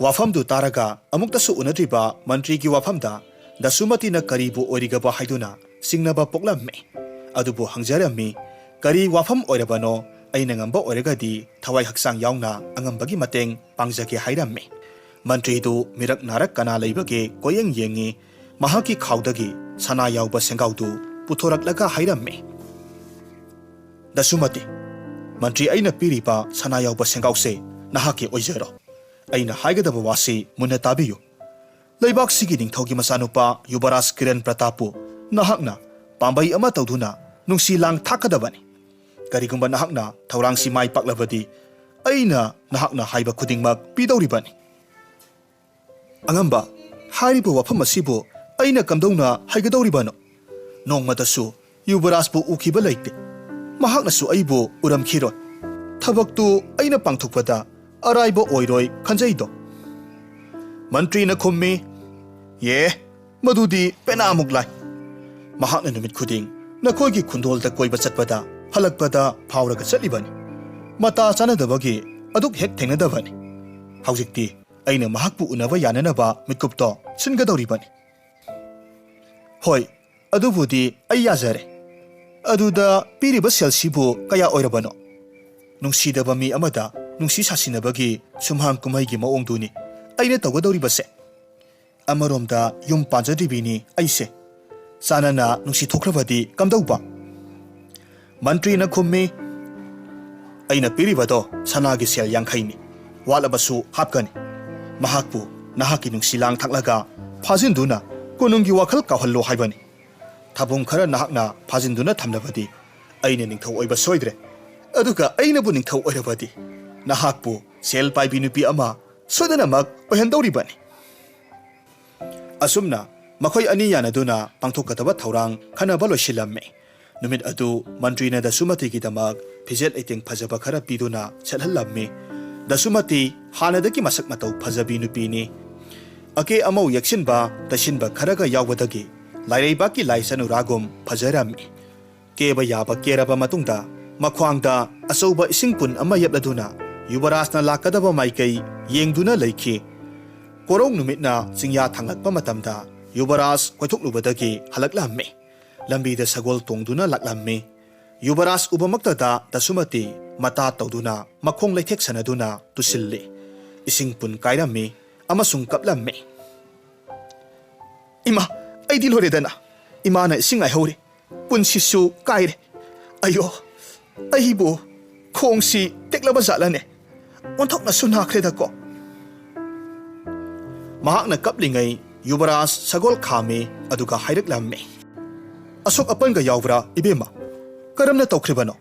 ꯋꯥꯐꯝꯗꯨ ꯇꯥꯔꯒ ꯑꯃꯨꯛꯇꯁꯨ ꯎꯅꯗ꯭ꯔꯤꯕ ꯃꯟꯇ꯭ꯔꯤꯒꯤ ꯋꯥꯐꯝꯗ ꯗꯁꯨꯃꯇꯤꯅ ꯀꯔꯤꯕꯨ ꯑꯣꯏꯔꯤꯒꯕ ꯍꯥꯏꯗꯨꯅ ꯆꯤꯡꯅꯕ ꯄꯣꯛꯂꯝꯃꯤ꯫ ꯑꯗꯨꯕꯨ ꯍꯪꯖꯔꯝꯃꯤ, "ꯀꯔꯤ ꯋꯥꯐꯝ ꯑꯣꯏꯔꯕꯅꯣ? ꯑꯩꯅ ꯉꯝꯕ ꯑꯣꯏꯔꯒꯗꯤ ꯊꯋꯥꯏ ꯍꯛꯆꯥꯡ ꯌꯥꯎꯅ ꯑꯉꯝꯕꯒꯤ ꯃꯇꯦꯡ ꯄꯥꯡꯖꯒꯦ" ꯍꯥꯏꯔꯝꯃꯤ꯫ ꯃꯟꯇ꯭ꯔꯤꯗꯨ ꯃꯤꯔꯛ ꯅꯥꯔꯛ ꯀꯅꯥ ꯂꯩꯕꯒꯦ ꯀꯣꯏꯌꯦꯡ ꯌꯦꯡꯉꯤ꯫ ꯃꯍꯥꯛꯀꯤ ꯈꯥꯎꯗꯒꯤ ꯁꯅꯥ ꯌꯥꯎꯕ ꯁꯦꯡꯒꯥꯎꯗꯨ ꯄꯨꯊꯣꯔꯛꯂꯒ ꯍꯥꯏꯔꯝꯃꯤ, "ꯗꯁꯨꯃꯇꯤ, ꯃꯟꯇ꯭ꯔꯤ ꯑꯩꯅ ꯄꯤꯔꯤꯕ ꯁꯅꯥ ꯌꯥꯎꯕ ꯁꯦꯡꯒꯥꯎꯁꯦ ꯅꯍꯥꯛꯀꯤ ꯑꯣꯏꯖꯔꯣ꯫ ꯑꯩꯅ ꯍꯥꯏꯒꯗꯕ ꯋꯥꯁꯤ ꯃꯨꯟꯅ ꯇꯥꯕꯤꯌꯨ꯫ ꯂꯩꯕꯥꯛꯁꯤꯒꯤ ꯅꯤꯡꯊꯧꯒꯤ ꯃꯆꯥꯅꯨꯄꯥ ꯌꯨꯕꯔꯥꯖ ꯀꯤꯔꯟ ꯄ꯭ꯔꯇꯥꯞꯄꯨ ꯅꯍꯥꯛꯅ ꯄꯥꯝꯕꯩ ꯑꯃ ꯇꯧꯗꯨꯅ ꯅꯨꯡꯁꯤ ꯂꯥꯡ ꯊꯥꯛꯀꯗꯕꯅꯤ꯫ ꯀꯔꯤꯒꯨꯝꯕ ꯅꯍꯥꯛꯅ ꯊꯧꯔꯥꯡꯁꯤ ꯃꯥꯏ ꯄꯥꯛꯂꯕꯗꯤ ꯑꯩꯅ ꯅꯍꯥꯛꯅ ꯍꯥꯏꯕ ꯈꯨꯗꯤꯡꯃꯛ ꯄꯤꯗꯧꯔꯤꯕꯅꯤ꯫" "ꯑꯉꯝꯕ, ꯍꯥꯏꯔꯤꯕ ꯋꯥꯐꯝ ꯑꯁꯤꯕꯨ ꯑꯩꯅ ꯀꯝꯗꯧꯅ ꯍꯥꯏꯒꯗꯧꯔꯤꯕꯅꯣ? ꯅꯣꯡꯃꯇꯁꯨ ꯌꯨꯕꯔꯥꯖꯄꯨ ꯎꯈꯤꯕ ꯂꯩꯇꯦ꯫ ꯃꯍꯥꯛꯅꯁꯨ ꯑꯩꯕꯨ ꯎꯔꯝꯈꯤꯔꯣꯏ꯫ ꯊꯕꯛꯇꯨ ꯑꯩꯅ ꯄꯥꯡꯊꯣꯛꯄꯗ ꯑꯔꯥꯏꯕ ꯑꯣꯏꯔꯣꯏ ꯈꯟꯖꯩꯗꯣ꯫" ꯃꯟꯇ꯭ꯔꯤꯅ ꯈꯨꯝꯃꯤ, "ꯌꯦ, ꯃꯗꯨꯗꯤ ꯄꯦꯅꯥꯃꯨꯛ ꯂꯥꯏ꯫ ꯃꯍꯥꯛꯅ ꯅꯨꯃꯤꯠ ꯈꯨꯗꯤꯡ ꯅꯈꯣꯏꯒꯤ ꯈꯨꯟꯗꯣꯜꯗ ꯀꯣꯏꯕ ꯆꯠꯄꯗ, ꯍꯜꯂꯛꯄꯗ ꯐꯥꯎꯔꯒ ꯆꯠꯂꯤꯕꯅꯤ꯫ ꯃꯇꯥ ꯆꯥꯅꯗꯕꯒꯤ ꯑꯗꯨꯛ ꯍꯦꯛ ꯊꯦꯡꯅꯗꯕꯅꯤ꯫ ꯍꯧꯖꯤꯛꯇꯤ ꯑꯩꯅ ꯃꯍꯥꯛꯄꯨ ꯎꯅꯕ ꯌꯥꯅꯅꯕ ꯃꯤꯠꯀꯨꯞꯇꯣ ꯁꯤꯟꯒꯗꯧꯔꯤꯕꯅꯤ꯫" "ꯍꯣꯏ, ꯑꯗꯨꯕꯨꯗꯤ ꯑꯩ ꯌꯥꯖꯔꯦ꯫ ꯑꯗꯨꯗ ꯄꯤꯔꯤꯕ ꯁꯦꯜꯁꯤꯕꯨ ꯀꯌꯥ ꯑꯣꯏꯔꯕꯅꯣ?" "ꯅꯨꯡꯁꯤꯗꯕ ꯃꯤ ꯑꯃꯗ ꯅꯨꯡꯁꯤ ꯁꯥꯁꯤꯟꯅꯕꯒꯤ ꯁꯨꯝꯍꯥꯡ ꯀꯨꯝꯍꯩꯒꯤ ꯃꯑꯣꯡꯗꯨꯅꯤ ꯑꯩꯅ ꯇꯧꯒꯗꯧꯔꯤꯕꯁꯦ꯫ ꯑꯃꯔꯣꯝꯗ ꯌꯨꯝ ꯄꯥꯟꯖꯗ꯭ꯔꯤꯕꯤꯅꯤ ꯑꯩꯁꯦ꯫ ꯆꯥꯟꯅꯅ ꯅꯨꯡꯁꯤ ꯊꯣꯛꯈ꯭ꯔꯕꯗꯤ ꯀꯝꯗꯧꯕ?" ꯃꯟꯇ꯭ꯔꯤꯅ ꯈꯨꯝꯃꯤ, "ꯑꯩꯅ ꯄꯤꯔꯤꯕꯗꯣ ꯁꯅꯥꯒꯤ ꯁꯦꯜ ꯌꯥꯡꯈꯩꯅꯤ꯫ ꯋꯥꯠꯂꯕꯁꯨ ꯍꯥꯞꯀꯅꯤ꯫ ꯃꯍꯥꯛꯄꯨ ꯅꯍꯥꯛꯀꯤ ꯅꯨꯡꯁꯤ ꯂꯥꯡ ꯊꯥꯛꯂꯒ ꯐꯥꯖꯤꯟꯗꯨꯅ ꯀꯣꯅꯨꯡꯒꯤ ꯋꯥꯈꯜ ꯀꯥꯎꯍꯜꯂꯣ ꯍꯥꯏꯕꯅꯤ꯫ ꯊꯥꯕꯨꯡ ꯈꯔ ꯅꯍꯥꯛꯅ ꯐꯥꯖꯤꯟꯗꯨꯅ ꯊꯝꯂꯕꯗꯤ ꯑꯩꯅ ꯅꯤꯡꯊꯧ ꯑꯣꯏꯕ ꯁꯣꯏꯗ꯭ꯔꯦ꯫ ꯑꯗꯨꯒ ꯑꯩꯅꯕꯨ ꯅꯤꯡꯊꯧ ꯑꯣꯏꯔꯕꯗꯤ ꯅꯍꯥꯛꯄꯨ ꯁꯦꯜ ꯄꯥꯏꯕꯤ ꯅꯨꯄꯤ ꯑꯃ ꯁꯣꯏꯗꯅꯃꯛ ꯑꯣꯏꯍꯟꯗꯧꯔꯤꯕꯅꯤ꯫" ꯑꯁꯨꯝꯅ ꯃꯈꯣꯏ ꯑꯅꯤ ꯌꯥꯅꯗꯨꯅ ꯄꯥꯡꯊꯣꯛꯀꯗꯕ ꯊꯧꯔꯥꯡ ꯈꯟꯅꯕ ꯂꯣꯏꯁꯤꯜꯂꯝꯃꯤ꯫ ꯅꯨꯃꯤꯠ ꯑꯗꯨ ꯃꯟꯇ꯭ꯔꯤꯅ ꯗꯁꯨꯃꯇꯤꯒꯤꯗꯃꯛ ꯐꯤꯖꯦꯠ ꯂꯩꯇꯦꯡ ꯐꯖꯕ ꯈꯔ ꯄꯤꯗꯨꯅ ꯁꯦꯠꯍꯜꯂꯝꯃꯤ꯫ ꯗꯁꯨꯃꯇꯤ ꯍꯥꯟꯅꯗꯒꯤ ꯃꯁꯛ ꯃꯇꯧ ꯐꯖꯕꯤ ꯅꯨꯄꯤꯅꯤ꯫ ꯑꯀꯦ ꯑꯃꯧ ꯌꯦꯛꯁꯤꯟꯕ ꯇꯩꯁꯤꯟꯕ ꯈꯔꯒ ꯌꯥꯎꯕꯗꯒꯤ ꯂꯥꯏꯔꯩꯕꯥꯛꯀꯤ ꯂꯥꯏ ꯆꯅꯨꯔꯥꯒꯨꯝ ꯐꯖꯔꯝꯃꯤ꯫ ꯀꯦꯕ ꯌꯥꯕ ꯀꯦꯔꯕ ꯃꯇꯨꯡꯗ ꯃꯈ꯭ꯋꯥꯡꯗ ꯑꯆꯧꯕ ꯏꯁꯤꯡ ꯄꯨꯟ ꯑꯃ ꯌꯦꯞꯂꯗꯨꯅ ꯌꯨꯕꯔꯥꯖꯅ ꯂꯥꯛꯀꯗꯕ ꯃꯥꯏꯀꯩ ꯌꯦꯡꯗꯨꯅ ꯂꯩꯈꯤ꯫ ꯀꯣꯔꯧ ꯅꯨꯃꯤꯠꯅ ꯆꯤꯡꯌꯥ ꯊꯥꯡꯂꯛꯄ ꯃꯇꯝꯗ ꯌꯨꯕꯔꯥꯖ ꯀꯣꯏꯊꯣꯛꯂꯨꯕꯗꯒꯤ ꯍꯜꯂꯛꯂꯝꯃꯤ꯫ ꯂꯝꯕꯤꯗ ꯁꯒꯣꯜ ꯇꯣꯡꯗꯨꯅ ꯂꯥꯛꯂꯝꯃꯤ꯫ ꯌꯨꯕꯔꯥꯖ ꯎꯕꯃꯛꯇꯗ ꯗꯁꯨꯃꯇꯤ ꯃꯇꯥ ꯇꯧꯗꯨꯅ ꯃꯈꯣꯡ ꯂꯩꯊꯦꯛ ꯁꯅꯗꯨꯅ ꯇꯨꯁꯤꯜꯂꯤ꯫ ꯏꯁꯤꯡ ꯄꯨꯟ ꯀꯥꯏꯔꯝꯃꯤ ꯑꯃꯁꯨꯡ ꯀꯞꯂꯝꯃꯤ꯫ "ꯏꯃꯥ, ꯑꯩꯗꯤ ꯂꯣꯏꯔꯦꯗꯅ꯫ ꯏꯃꯥꯅ ꯏꯁꯤꯡ ꯉꯥꯏꯍꯧꯔꯤ꯫ ꯄꯨꯟꯁꯤꯁꯨ ꯀꯥꯏꯔꯦ꯫ ꯑꯌꯣ, ꯑꯩꯕꯨ ꯈꯣꯡꯁꯤ ꯇꯦꯛꯂꯕ ꯖꯥꯠꯂꯅꯦ? ꯑꯣꯟꯊꯣꯛꯅꯁꯨ ꯅꯥꯈ꯭ꯔꯦꯗꯀꯣ!" ꯃꯍꯥꯛꯅ ꯀꯞꯂꯤꯉꯩ ꯌꯨꯕꯔꯥꯖ ꯁꯒꯣꯜ ꯈꯥꯝꯃꯤ, ꯑꯗꯨꯒ ꯍꯥꯏꯔꯛꯂꯝꯃꯤ꯫ "ꯑꯁꯣꯛ ꯑꯄꯟꯒ ꯌꯥꯎꯕ꯭ꯔꯥ, ꯏꯕꯦꯝꯃ? ꯀꯔꯝꯅ ꯇꯧꯈ꯭ꯔꯤꯕꯅꯣ?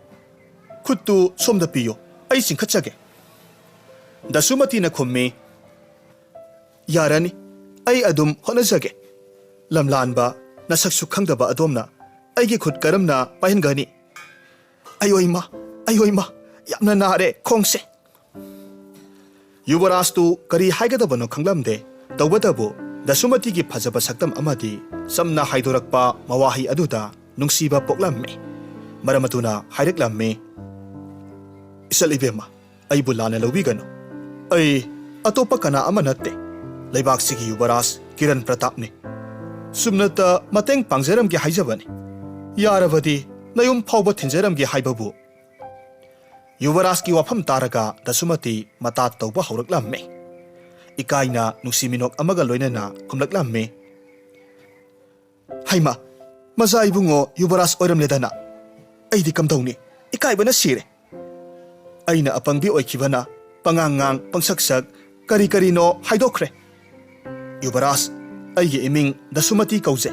ꯈꯨꯠꯇꯨ ꯁꯣꯝꯗ ꯄꯤꯌꯨ, ꯑꯩ ꯆꯤꯡꯈꯠꯆꯒꯦ꯫" ꯗꯁꯨꯃꯇꯤꯅ ꯈꯨꯝꯃꯤ, "ꯌꯥꯔꯅꯤ, ꯑꯩ ꯑꯗꯨꯝ ꯍꯣꯠꯅꯖꯒꯦ꯫ ꯂꯝꯂꯥꯟꯕ, ꯅꯁꯛꯁꯨ ꯈꯪꯗꯕ ꯑꯗꯣꯝꯅ ꯑꯩꯒꯤ ꯈꯨꯠ ꯀꯔꯝꯅ ꯄꯥꯏꯍꯟꯒꯅꯤ? ꯑꯌꯣ ꯏꯃꯥ, ꯑꯌꯣ ꯏꯃꯥ, ꯌꯥꯝꯅ ꯅꯥꯔꯦ ꯈꯣꯡꯁꯦ!" ꯌꯨꯕꯔꯥꯖꯇꯨ ꯀꯔꯤ ꯍꯥꯏꯒꯗꯕꯅꯣ ꯈꯪꯂꯝꯗꯦ꯫ ꯇꯧꯕꯇꯕꯨ ꯗꯁꯨꯃꯇꯤꯒꯤ ꯐꯖꯕ ꯁꯛꯇꯝ ꯑꯃꯗꯤ ꯆꯝꯅ ꯍꯥꯏꯗꯣꯔꯛꯄ ꯃꯋꯥꯍꯩ ꯑꯗꯨꯗ ꯅꯨꯡꯁꯤꯕ ꯄꯣꯛꯂꯝꯃꯤ꯫ ꯃꯔꯝ ꯑꯗꯨꯅ ꯍꯥꯏꯔꯛꯂꯝꯃꯤ, "ꯏꯆꯜ ꯏꯕꯦꯝꯃ, ꯑꯩꯕꯨ ꯂꯥꯟꯅ ꯂꯧꯕꯤꯒꯅꯨ꯫ ꯑꯩ ꯑꯇꯣꯞꯄ ꯀꯅꯥ ꯑꯃ ꯅꯠꯇꯦ꯫ ꯂꯩꯕꯥꯛꯁꯤꯒꯤ ꯌꯨꯕꯔꯥꯖ ꯀꯤꯔꯟ ꯄ꯭ꯔꯇꯥꯞꯅꯤ꯫ ꯁꯨꯝꯅꯇ ꯃꯇꯦꯡ ꯄꯥꯡꯖꯔꯝꯒꯦ ꯍꯥꯏꯖꯕꯅꯤ꯫ ꯌꯥꯔꯕꯗꯤ ꯅꯌꯨꯝ ꯐꯥꯎꯕ ꯊꯤꯟꯖꯔꯝꯒꯦ ꯍꯥꯏꯕꯕꯨ꯫" ꯌꯨꯕꯔꯥꯖꯀꯤ ꯋꯥꯐꯝ ꯇꯥꯔꯒ ꯗꯁꯨꯃꯇꯤ ꯃꯇꯥ ꯇꯧꯕ ꯍꯧꯔꯛꯂꯝꯃꯤ꯫ ꯏꯀꯥꯏꯅ ꯅꯨꯡꯁꯤ ꯃꯤꯅꯣꯛ ꯑꯃꯒ ꯂꯣꯏꯅꯅ ꯈꯨꯝꯂꯛꯂꯝꯃꯤ, "ꯍꯩꯃꯥ, ꯃꯖꯥ ꯏꯕꯨꯡꯉꯣ ꯌꯨꯕꯔꯥꯖ ꯑꯣꯏꯔꯝꯂꯦꯗꯅ꯫ ꯑꯩꯗꯤ ꯀꯝꯗꯧꯅꯤ? ꯏꯀꯥꯏꯕꯅ ꯁꯤꯔꯦ꯫ ꯑꯩꯅ ꯑꯄꯪꯕꯤ ꯑꯣꯏꯈꯤꯕꯅ ꯄꯉꯥꯡ ꯉꯥꯡ, ꯄꯪꯁꯛ ꯁꯛ, ꯀꯔꯤ ꯀꯔꯤꯅꯣ ꯍꯥꯏꯗꯣꯛꯈ꯭ꯔꯦ꯫ ꯌꯨꯕꯔꯥꯖ, ꯑꯩꯒꯤ ꯏꯃꯤꯡ ꯗꯁꯨꯃꯇꯤ ꯀꯧꯖꯩ꯫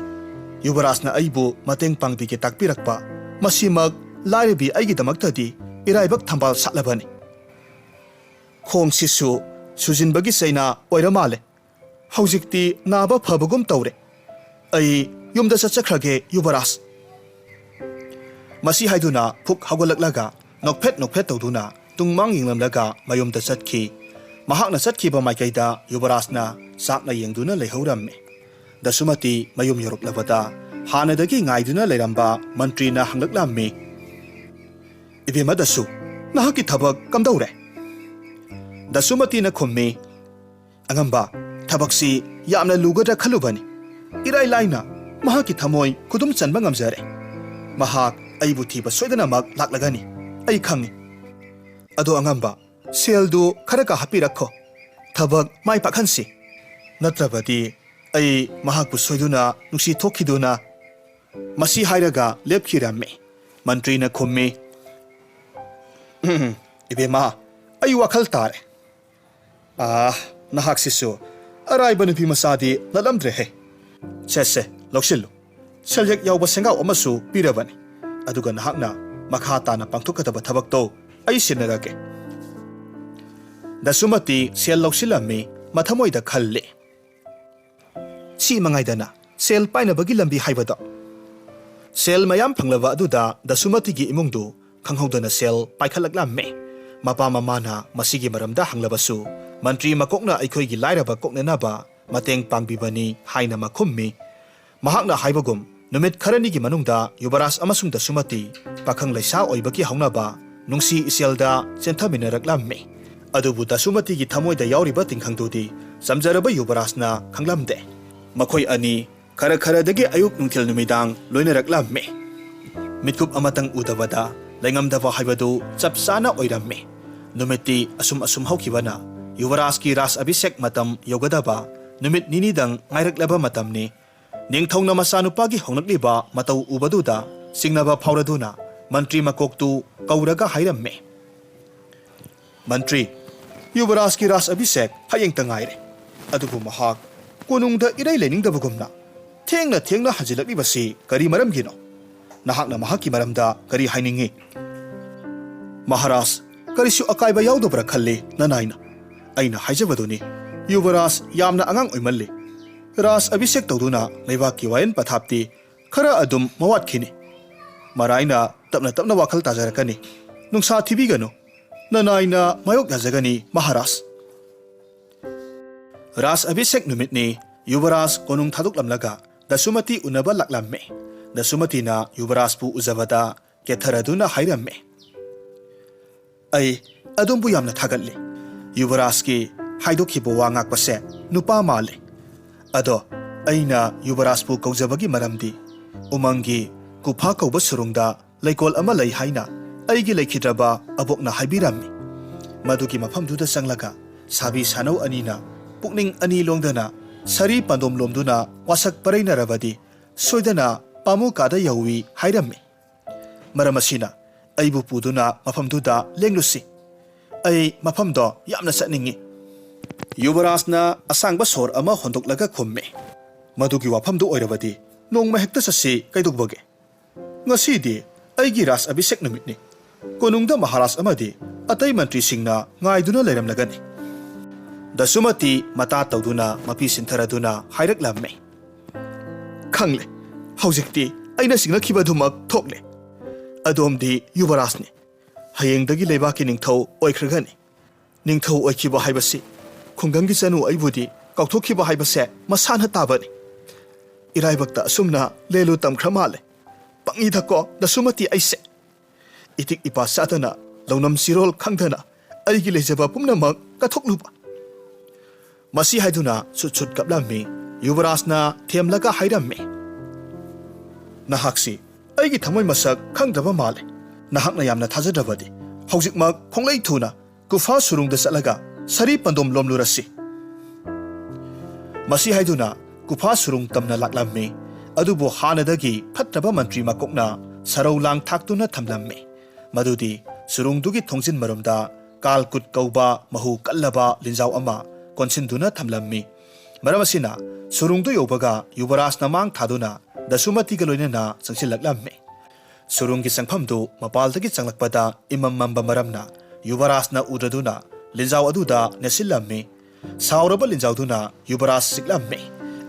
ꯌꯨꯕꯔꯥꯖꯅ ꯑꯩꯕꯨ ꯃꯇꯦꯡ ꯄꯥꯡꯕꯤꯒꯦ ꯇꯥꯛꯄꯤꯔꯛꯄ, ꯃꯁꯤꯃꯛ ꯂꯥꯏꯔꯕꯤ ꯑꯩꯒꯤꯗꯃꯛꯇꯗꯤ ꯏꯔꯥꯏꯕꯛ ꯊꯝꯕꯥꯜ ꯁꯥꯠꯂꯕꯅꯤ꯫ ꯈꯣꯡꯁꯤꯁꯨ ꯁꯨꯖꯤꯟꯕꯒꯤ ꯆꯩꯅꯥ ꯑꯣꯏꯔ ꯃꯥꯜꯂꯦ꯫ ꯍꯧꯖꯤꯛꯇꯤ ꯅꯥꯕ ꯐꯕꯒꯨꯝ ꯇꯧꯔꯦ꯫ ꯑꯩ ꯌꯨꯝꯗ ꯆꯠꯆꯈ꯭ꯔꯒꯦ, ꯌꯨꯕꯔꯥꯖ꯫" ꯃꯁꯤ ꯍꯥꯏꯗꯨꯅ ꯐꯨꯛ ꯍꯧꯒꯠꯂꯛꯂꯒ ꯅꯣꯛꯐꯦꯠ ꯅꯣꯛꯐꯦꯠ ꯇꯧꯗꯨꯅ ꯇꯨꯡꯃꯥꯡ ꯌꯦꯡꯂꯝꯂꯒ ꯃꯌꯨꯝꯗ ꯆꯠꯈꯤ꯫ ꯃꯍꯥꯛꯅ ꯆꯠꯈꯤꯕ ꯃꯥꯏꯀꯩꯗ ꯌꯨꯕꯔꯥꯖꯅ ꯆꯥꯛꯅ ꯌꯦꯡꯗꯨꯅ ꯂꯩꯍꯧꯔꯝꯃꯤ꯫ ꯗꯁꯨꯃꯇꯤ ꯃꯌꯨꯝ ꯌꯧꯔꯛꯂꯕꯗ ꯍꯥꯟꯅꯗꯒꯤ ꯉꯥꯏꯗꯨꯅ ꯂꯩꯔꯝꯕ ꯃꯟꯇ꯭ꯔꯤꯅ ꯍꯪꯂꯛꯂꯝꯃꯤ, "ꯏꯕꯦꯝꯃ ꯗꯁꯨ, ꯅꯍꯥꯛꯀꯤ ꯊꯕꯛ ꯀꯝꯗꯧꯔꯦ?" ꯗꯁꯨꯃꯇꯤꯅ ꯈꯨꯝꯃꯤ, "ꯑꯉꯝꯕ, ꯊꯕꯛꯁꯤ ꯌꯥꯝꯅ ꯂꯨꯒꯗ꯭ꯔꯥ ꯈꯜꯂꯨꯕꯅꯤ꯫ ꯏꯔꯥꯏ ꯂꯥꯏꯅ ꯃꯍꯥꯛꯀꯤ ꯊꯃꯣꯏ ꯈꯨꯗꯨꯝ ꯆꯟꯕ ꯉꯝꯖꯔꯦ꯫ ꯃꯍꯥꯛ ꯑꯩꯕꯨ ꯊꯤꯕ ꯁꯣꯏꯗꯅꯃꯛ ꯂꯥꯛꯂꯒꯅꯤ, ꯑꯩ ꯈꯪꯏ꯫ ꯑꯗꯣ ꯑꯉꯝꯕ, ꯁꯦꯜꯗꯨ ꯈꯔꯒ ꯍꯥꯞꯄꯤꯔꯛꯈꯣ꯫ ꯊꯕꯛ ꯃꯥꯏ ꯄꯥꯛꯍꯟꯁꯤ꯫ ꯅꯠꯇ꯭ꯔꯕꯗꯤ ꯑꯩ ꯃꯍꯥꯛꯄꯨ ꯁꯣꯏꯗꯨꯅ ꯅꯨꯡꯁꯤ ꯊꯣꯛꯈꯤꯗꯨꯅ꯫ ꯃꯁꯤ ꯍꯥꯏꯔꯒ ꯂꯦꯞꯈꯤꯔꯝꯃꯤ꯫ ꯃꯟꯇ꯭ꯔꯤꯅ ꯈꯨꯝꯃꯤ, "ꯎꯝ, ꯏꯕꯦꯝꯃ, ꯑꯩ ꯋꯥꯈꯜ ꯇꯥꯔꯦ꯫ ꯑꯥ, ꯅꯍꯥꯛꯁꯤꯁꯨ ꯑꯔꯥꯏꯕ ꯅꯨꯄꯤ ꯃꯆꯥꯗꯤ ꯅꯠꯂꯝꯗ꯭ꯔꯦꯍꯦ꯫ ꯁꯦ, ꯁꯦ, ꯂꯧꯁꯤꯜꯂꯨ꯫ ꯁꯦꯜꯌꯦꯛ ꯌꯥꯎꯕ ꯁꯦꯡꯒꯥꯎ ꯑꯃꯁꯨ ꯄꯤꯔꯕꯅꯤ꯫ ꯑꯗꯨꯒ ꯅꯍꯥꯛꯅ ꯃꯈꯥ ꯇꯥꯅ ꯄꯥꯡꯊꯣꯛꯀꯗꯕ ꯊꯕꯛꯇꯣ ꯑꯩ ꯁꯤꯟꯅꯔꯒꯦ꯫" ꯗꯁꯨꯃꯇꯤ ꯁꯦꯜ ꯂꯧꯁꯤꯜꯂꯝꯃꯤ, ꯃꯊꯃꯣꯏꯗ ꯈꯜꯂꯤ, "ꯁꯤ ꯃꯉꯥꯏꯗꯅ ꯁꯦꯜ ꯄꯥꯏꯅꯕꯒꯤ ꯂꯝꯕꯤ ꯍꯥꯏꯕꯗꯣ꯫" ꯁꯦꯜ ꯃꯌꯥꯝ ꯐꯪꯂꯕ ꯑꯗꯨꯗ ꯗꯁꯨꯃꯇꯤꯒꯤ ꯏꯃꯨꯡꯗꯨ ꯈꯪꯍꯧꯗꯅ ꯁꯦꯜ ꯄꯥꯏꯈꯠꯂꯛꯂꯝꯃꯤ꯫ ꯃꯄꯥ ꯃꯃꯥꯅ ꯃꯁꯤꯒꯤ ꯃꯔꯝꯗ ꯍꯪꯂꯕꯁꯨ, ꯃꯟꯇ꯭ꯔꯤ ꯃꯀꯣꯛꯅ ꯑꯩꯈꯣꯏꯒꯤ ꯂꯥꯏꯔꯕ ꯀꯣꯛꯅꯅꯕ ꯃꯇꯦꯡ ꯄꯥꯡꯕꯤꯕꯅꯤ ꯍꯥꯏꯅ ꯃꯈꯨꯝꯃꯤ꯫ ꯃꯍꯥꯛꯅ ꯍꯥꯏꯕꯒꯨꯝ, ꯅꯨꯃꯤꯠ ꯈꯔꯅꯤꯒꯤ ꯃꯅꯨꯡꯗ ꯌꯨꯕꯔꯥꯖ ꯑꯃꯁꯨꯡ ꯗꯁꯨꯃꯇꯤ ꯄꯥꯈꯪ ꯂꯩꯁꯥ ꯑꯣꯏꯕꯒꯤ ꯍꯧꯅꯕ ꯅꯨꯡꯁꯤ ꯏꯆꯦꯜꯗ ꯆꯦꯟꯊꯃꯤꯟꯅꯔꯛꯂꯝꯃꯤ꯫ ꯑꯗꯨꯕꯨ ꯗꯁꯨꯃꯇꯤꯒꯤ ꯊꯃꯣꯏꯗ ꯌꯥꯎꯔꯤꯕ ꯇꯤꯡꯈꯪꯗꯨꯗꯤ ꯆꯝꯖꯔꯕ ꯌꯨꯕꯔꯥꯖꯅ ꯈꯪꯂꯝꯗꯦ꯫ ꯃꯈꯣꯏ ꯑꯅꯤ ꯈꯔ ꯈꯔꯗꯒꯤ ꯑꯌꯨꯛ ꯅꯨꯡꯊꯤꯜ ꯅꯨꯃꯤꯗꯥꯡ ꯂꯣꯏꯅꯔꯛꯂꯝꯃꯤ꯫ ꯃꯤꯠꯀꯨꯞ ꯑꯃꯇꯪ ꯎꯗꯕꯗ ꯂꯩꯉꯝꯗꯕ ꯍꯥꯏꯕꯗꯨ ꯆꯞ ꯆꯥꯅ ꯑꯣꯏꯔꯝꯃꯤ꯫ ꯅꯨꯃꯤꯠꯇꯤ ꯑꯁꯨꯝ ꯑꯁꯨꯝ ꯍꯧꯈꯤꯕꯅ ꯌꯨꯕꯔꯥꯖꯀꯤ ꯔꯥꯖ ꯑꯚꯤꯁꯦꯛ ꯃꯇꯝ ꯌꯧꯒꯗꯕ ꯅꯨꯃꯤꯠ ꯅꯤꯅꯤꯗꯪ ꯉꯥꯏꯔꯛꯂꯕ ꯃꯇꯝꯅꯤ꯫ ꯅꯤꯡꯊꯧꯅ ꯃꯆꯥꯅꯨꯄꯥꯒꯤ ꯍꯧꯅꯛꯂꯤꯕ ꯃꯇꯧ ꯎꯕꯗꯨꯗ ꯆꯤꯡꯅꯕ ꯐꯥꯎꯔꯗꯨꯅ ꯃꯟꯇ꯭ꯔꯤ ꯃꯀꯣꯛꯇꯨ ꯀꯧꯔꯒ ꯍꯥꯏꯔꯝꯃꯤ, "ꯃꯟꯇ꯭ꯔꯤ, ꯌꯨꯕꯔꯥꯖꯀꯤ ꯔꯥꯖ ꯑꯚꯤꯁꯦꯛ ꯍꯌꯦꯡꯇ ꯉꯥꯏꯔꯦ꯫ ꯑꯗꯨꯕꯨ ꯃꯍꯥꯛ ꯀꯣꯅꯨꯡꯗ ꯏꯔꯩ ꯂꯩꯅꯤꯡꯗꯕꯒꯨꯝꯅ ꯊꯦꯡꯅ ꯊꯦꯡꯅ ꯍꯟꯖꯤꯜꯂꯛꯂꯤꯕꯁꯤ ꯀꯔꯤ ꯃꯔꯝꯒꯤꯅꯣ? ꯅꯍꯥꯛꯅ ꯃꯍꯥꯛꯀꯤ ꯃꯔꯝꯗ ꯀꯔꯤ ꯍꯥꯏꯅꯤꯡꯏ?" "ꯃꯍꯥꯔꯥꯖ, ꯀꯔꯤꯁꯨ ꯑꯀꯥꯏꯕ ꯌꯥꯎꯗꯕ꯭ꯔꯥ ꯈꯜꯂꯤ ꯅꯅꯥꯏꯅ꯫ ꯑꯩꯅ ꯍꯥꯏꯖꯕꯗꯨꯅꯤ, ꯌꯨꯕꯔꯥꯖ ꯌꯥꯝꯅ ꯑꯉꯥꯡ ꯑꯣꯏꯃꯜꯂꯤ꯫ ꯔꯥꯖ ꯑꯚꯤꯁꯦꯛ ꯇꯧꯗꯨꯅ ꯂꯩꯕꯥꯛꯀꯤ ꯋꯥꯌꯦꯟ ꯄꯊꯥꯞꯇꯤ ꯈꯔ ꯑꯗꯨꯝ ꯃꯋꯥꯠꯈꯤꯅꯤ꯫ ꯃꯔꯥꯏꯅ ꯇꯞꯅ ꯇꯞꯅ ꯋꯥꯈꯜ ꯇꯥꯖꯔꯛꯀꯅꯤ꯫ ꯅꯨꯡꯁꯥ ꯊꯤꯕꯤꯒꯅꯨ꯫ ꯅꯅꯥꯏꯅ ꯃꯥꯌꯣꯛ ꯌꯥꯖꯒꯅꯤ, ꯃꯍꯥꯔꯥꯖ꯫" ꯔꯥꯖ ꯑꯚꯤꯁꯦꯛ ꯅꯨꯃꯤꯠꯅꯤ꯫ ꯌꯨꯕꯔꯥꯖ ꯀꯣꯅꯨꯡ ꯊꯥꯗꯣꯛꯂꯝꯂꯒ ꯗꯁꯨꯃꯇꯤ ꯎꯅꯕ ꯂꯥꯛꯂꯝꯃꯤ꯫ ꯗꯁꯨꯃꯇꯤꯅ ꯌꯨꯕꯔꯥꯖꯄꯨ ꯎꯖꯕꯗ ꯀꯦꯊꯔꯗꯨꯅ ꯍꯥꯏꯔꯝꯃꯤ, "ꯑꯩ ꯑꯗꯣꯝꯕꯨ ꯌꯥꯝꯅ ꯊꯥꯒꯠꯂꯤ꯫ ꯌꯨꯕꯔꯥꯖꯀꯤ ꯍꯥꯏꯗꯣꯛꯈꯤꯕ ꯋꯥ ꯉꯥꯛꯄꯁꯦ ꯅꯨꯄꯥ ꯃꯥꯜꯂꯤ꯫ ꯑꯗꯣ ꯑꯩꯅ ꯌꯨꯕꯔꯥꯖꯄꯨ ꯀꯧꯖꯕꯒꯤ ꯃꯔꯝꯗꯤ ꯎꯃꯪꯒꯤ ꯀꯨꯐꯥ ꯀꯧꯕ ꯁꯨꯔꯨꯡꯗ ꯂꯩꯀꯣꯜ ꯑꯃ ꯂꯩ ꯍꯥꯏꯅ ꯑꯩꯒꯤ ꯂꯩꯈꯤꯗ꯭ꯔꯕ ꯑꯕꯣꯛꯅ ꯍꯥꯏꯕꯤꯔꯝꯃꯤ꯫ ꯃꯗꯨꯒꯤ ꯃꯐꯝꯗꯨꯗ ꯆꯪꯂꯒ ꯁꯥꯕꯤ ꯁꯥꯅꯧ ꯑꯅꯤꯅ ꯄꯨꯛꯅꯤꯡ ꯑꯅꯤ ꯂꯣꯡꯗꯅ ꯁꯥꯔꯤ ꯄꯥꯟꯗꯣꯝ ꯂꯣꯝꯗꯨꯅ ꯋꯥꯁꯛ ꯄꯔꯩꯅꯔꯕꯗꯤ ꯁꯣꯏꯗꯅ ꯄꯥꯃꯨꯀꯥꯗ ꯌꯧꯏ ꯍꯥꯏꯔꯝꯃꯤ꯫ ꯃꯔꯝ ꯑꯁꯤꯅ ꯑꯩꯕꯨ ꯄꯨꯗꯨꯅ ꯃꯐꯝꯗꯨꯗ ꯂꯦꯡꯂꯨꯁꯤ꯫ ꯑꯩ ꯃꯐꯝꯗꯣ ꯌꯥꯝꯅ ꯆꯠꯅꯤꯡꯏ꯫ ꯌꯨꯕꯔꯥꯖꯅ ꯑꯁꯥꯡꯕ ꯁꯣꯔ ꯑꯃ ꯍꯣꯟꯗꯣꯛꯂꯒ ꯈꯨꯝꯃꯤ, "ꯃꯗꯨꯒꯤ ꯋꯥꯐꯝꯗꯨ ꯑꯣꯏꯔꯕꯗꯤ ꯅꯣꯡꯃ ꯍꯦꯛꯇ ꯆꯠꯁꯤ ꯀꯩꯗꯧꯕꯒꯦ? ꯉꯁꯤꯗꯤ ꯑꯩꯒꯤ ꯔꯥꯖ ꯑꯚꯤꯁꯦꯛ ꯅꯨꯃꯤꯠꯅꯤ꯫ ꯀꯣꯅꯨꯡꯗ ꯃꯍꯥꯔꯥꯖ ꯑꯃꯗꯤ ꯑꯇꯩ ꯃꯟꯇ꯭ꯔꯤꯁꯤꯡꯅ ꯉꯥꯏꯗꯨꯅ ꯂꯩꯔꯝꯂꯒꯅꯤ"꯫ ꯗꯁꯨꯃꯇꯤ ꯃꯇꯥ ꯇꯧꯗꯨꯅ ꯃꯄꯤ ꯁꯤꯟꯊꯔꯗꯨꯅ ꯍꯥꯏꯔꯛꯂꯝꯃꯤ, "ꯈꯪꯂꯦ, ꯍꯧꯖꯤꯛꯇꯤ ꯑꯩꯅ ꯆꯤꯡꯅꯈꯤꯕꯗꯨꯃꯛ ꯊꯣꯛꯂꯦ꯫ ꯑꯗꯣꯝꯗꯤ ꯌꯨꯕꯔꯥꯖꯅꯤ꯫ ꯍꯌꯦꯡꯗꯒꯤ ꯂꯩꯕꯥꯛꯀꯤ ꯅꯤꯡꯊꯧ ꯑꯣꯏꯈ꯭ꯔꯒꯅꯤ꯫ ꯅꯤꯡꯊꯧ ꯑꯣꯏꯈꯤꯕ ꯍꯥꯏꯕꯁꯤ ꯈꯨꯡꯒꯪꯒꯤ ꯆꯅꯨ ꯑꯩꯕꯨꯗꯤ ꯀꯥꯎꯊꯣꯛꯈꯤꯕ ꯍꯥꯏꯕꯁꯦ ꯃꯁꯥꯅ ꯇꯥꯕꯅꯤ꯫ ꯏꯔꯥꯏꯕꯛꯇ ꯑꯁꯨꯝꯅ ꯂꯦꯜꯂꯨ ꯇꯝꯈ꯭ꯔ ꯃꯥꯜꯂꯦ꯫ ꯄꯪꯉꯤꯗꯀꯣ ꯗꯁꯨꯃꯇꯤ ꯑꯩꯁꯦ꯫ ꯏꯇꯤꯛ ꯏꯄꯥ ꯆꯥꯗꯅ ꯂꯧꯅꯝ ꯆꯤꯔꯣꯜ ꯈꯪꯗꯅ ꯑꯩꯒꯤ ꯂꯩꯖꯕ ꯄꯨꯝꯅꯃꯛ ꯀꯠꯊꯣꯛꯂꯨꯕ"꯫ ꯃꯁꯤ ꯍꯥꯏꯗꯨꯅ ꯁꯨꯠ ꯁꯨꯠ ꯀꯞꯂꯝꯃꯤ꯫ ꯌꯨꯕꯔꯥꯖꯅ ꯊꯦꯝꯂꯒ ꯍꯥꯏꯔꯝꯃꯤ, "ꯅꯍꯥꯛꯁꯤ ꯑꯩꯒꯤ ꯊꯃꯣꯏ ꯃꯁꯛ ꯈꯪꯗ꯭ꯔꯕ ꯃꯥꯜꯂꯦ꯫ ꯅꯍꯥꯛꯅ ꯌꯥꯝꯅ ꯊꯥꯖꯗ꯭ꯔꯕꯗꯤ ꯍꯧꯖꯤꯛꯃꯛ ꯈꯣꯡꯂꯩ ꯊꯨꯅ ꯀꯨꯐꯥ ꯁꯨꯔꯨꯡꯗ ꯆꯠꯂꯒ ꯁꯥꯔꯤ ꯄꯥꯟꯗꯣꯝ ꯂꯣꯝꯂꯨꯔꯁꯤ"꯫ ꯃꯁꯤ ꯍꯥꯏꯗꯨꯅ ꯀꯨꯐꯥ ꯁꯨꯔꯨꯡ ꯇꯝꯅ ꯂꯥꯛꯂꯝꯃꯤ꯫ ꯑꯗꯨꯕꯨ ꯍꯥꯟꯅꯗꯒꯤ ꯐꯠꯇ꯭ꯔꯕ ꯃꯟꯇ꯭ꯔꯤ ꯃꯀꯣꯛꯅ ꯁꯔꯧ ꯂꯥꯡ ꯊꯥꯛꯇꯨꯅ ꯊꯝꯂꯝꯃꯤ꯫ ꯃꯗꯨꯗꯤ ꯁꯨꯔꯨꯡꯗꯨꯒꯤ ꯊꯣꯡꯖꯤꯟ ꯃꯔꯨꯝꯗ ꯀꯥꯜꯀꯨꯠ ꯀꯧꯕ ꯃꯍꯨ ꯀꯜꯂꯕ ꯂꯤꯟꯖꯥꯎ ꯑꯃ ꯀꯣꯟꯁꯤꯟꯗꯨꯅ ꯊꯝꯂꯝꯃꯤ꯫ ꯃꯔꯝ ꯑꯁꯤꯅ ꯁꯨꯔꯨꯡꯗꯨ ꯌꯧꯕꯒ ꯌꯨꯕꯔꯥꯖꯅ ꯃꯥꯡ ꯊꯥꯗꯨꯅ ꯗꯁꯨꯃꯇꯤꯒ ꯂꯣꯏꯅꯅ ꯆꯪꯁꯤꯜꯂꯛꯂꯝꯃꯤ꯫ ꯁꯨꯔꯨꯡꯒꯤ ꯆꯪꯐꯝꯗꯨ ꯃꯄꯥꯜꯗꯒꯤ ꯆꯪꯂꯛꯄꯗ ꯏꯃꯝ ꯃꯝꯕ ꯃꯔꯝꯅ ꯌꯨꯕꯔꯥꯖꯅ ꯎꯗ꯭ꯔꯗꯨꯅ ꯂꯤꯟꯖꯥꯎ ꯑꯗꯨꯗ ꯅꯦꯠꯁꯤꯜꯂꯝꯃꯤ꯫ ꯁꯥꯎꯔꯕ ꯂꯤꯟꯖꯥꯎꯗꯨꯅ ꯌꯨꯕꯔꯥꯖ ꯆꯤꯛꯂꯝꯃꯤ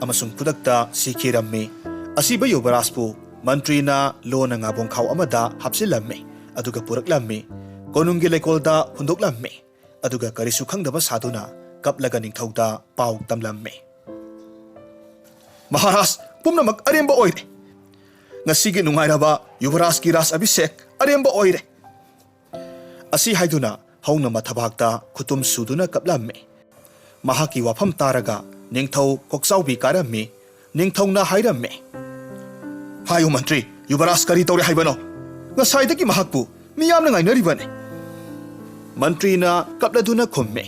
ꯑꯃꯁꯨꯡ ꯈꯨꯗꯛꯇ ꯁꯤꯈꯤꯔꯝꯃꯤ꯫ ꯑꯁꯤꯕ ꯌꯨꯕꯔꯥꯖꯄꯨ ꯃꯟꯇ꯭ꯔꯤꯅ ꯂꯣꯟꯅ ꯉꯥꯕꯣꯡꯈꯥꯎ ꯑꯃꯗ ꯍꯥꯞꯆꯤꯜꯂꯝꯃꯤ, ꯑꯗꯨꯒ ꯄꯨꯔꯛꯂꯝꯃꯤ꯫ ꯀꯣꯅꯨꯡꯒꯤ ꯂꯩꯀꯣꯜꯗ ꯍꯨꯟꯗꯣꯛꯂꯝꯃꯤ꯫ ꯑꯗꯨꯒ ꯀꯔꯤꯁꯨ ꯈꯪꯗꯕ ꯁꯥꯗꯨꯅ ꯀꯞꯂꯒ ꯅꯤꯡꯊꯧꯗ ꯄꯥꯎ ꯇꯝꯂꯝꯃꯤ꯫ "ꯃꯍꯥꯔꯥꯖ, ꯄꯨꯝꯅꯃꯛ ꯑꯔꯦꯝꯕ ꯑꯣꯏꯔꯦ꯫ ꯉꯁꯤꯒꯤ ꯅꯨꯡꯉꯥꯏꯔꯕ ꯌꯨꯕꯔꯥꯖꯀꯤ ꯔꯥꯖ ꯑꯚꯤꯁꯦꯛ ꯑꯔꯦꯝꯕ ꯑꯣꯏꯔꯦ"꯫ ꯑꯁꯤ ꯍꯥꯏꯗꯨꯅ ꯍꯧꯅ ꯃꯊꯕꯥꯛꯇ ꯈꯨꯇꯨꯝ ꯁꯨꯗꯨꯅ ꯀꯞꯂꯝꯃꯤ꯫ ꯃꯍꯥꯛꯀꯤ ꯋꯥꯐꯝ ꯇꯥꯔꯒ ꯅꯤꯡꯊꯧ ꯀꯣꯛꯆꯥꯎꯕꯤ ꯀꯥꯔꯝꯃꯤ꯫ ꯅꯤꯡꯊꯧꯅ ꯍꯥꯏꯔꯝꯃꯤ, "ꯍꯥꯏꯌꯨ ꯃꯟꯇ꯭ꯔꯤ, ꯌꯨꯕꯔꯥꯖ ꯀꯔꯤ ꯇꯧꯔꯦ ꯍꯥꯏꯕꯅꯣ? ꯉꯁꯥꯏꯗꯒꯤ ꯃꯍꯥꯛꯄꯨ ꯃꯤꯌꯥꯝꯅ ꯉꯥꯏꯅꯔꯤꯕꯅꯤ꯫" ꯃꯟꯇ꯭ꯔꯤꯅ ꯀꯞꯂꯗꯨꯅ ꯈꯨꯝꯃꯤ,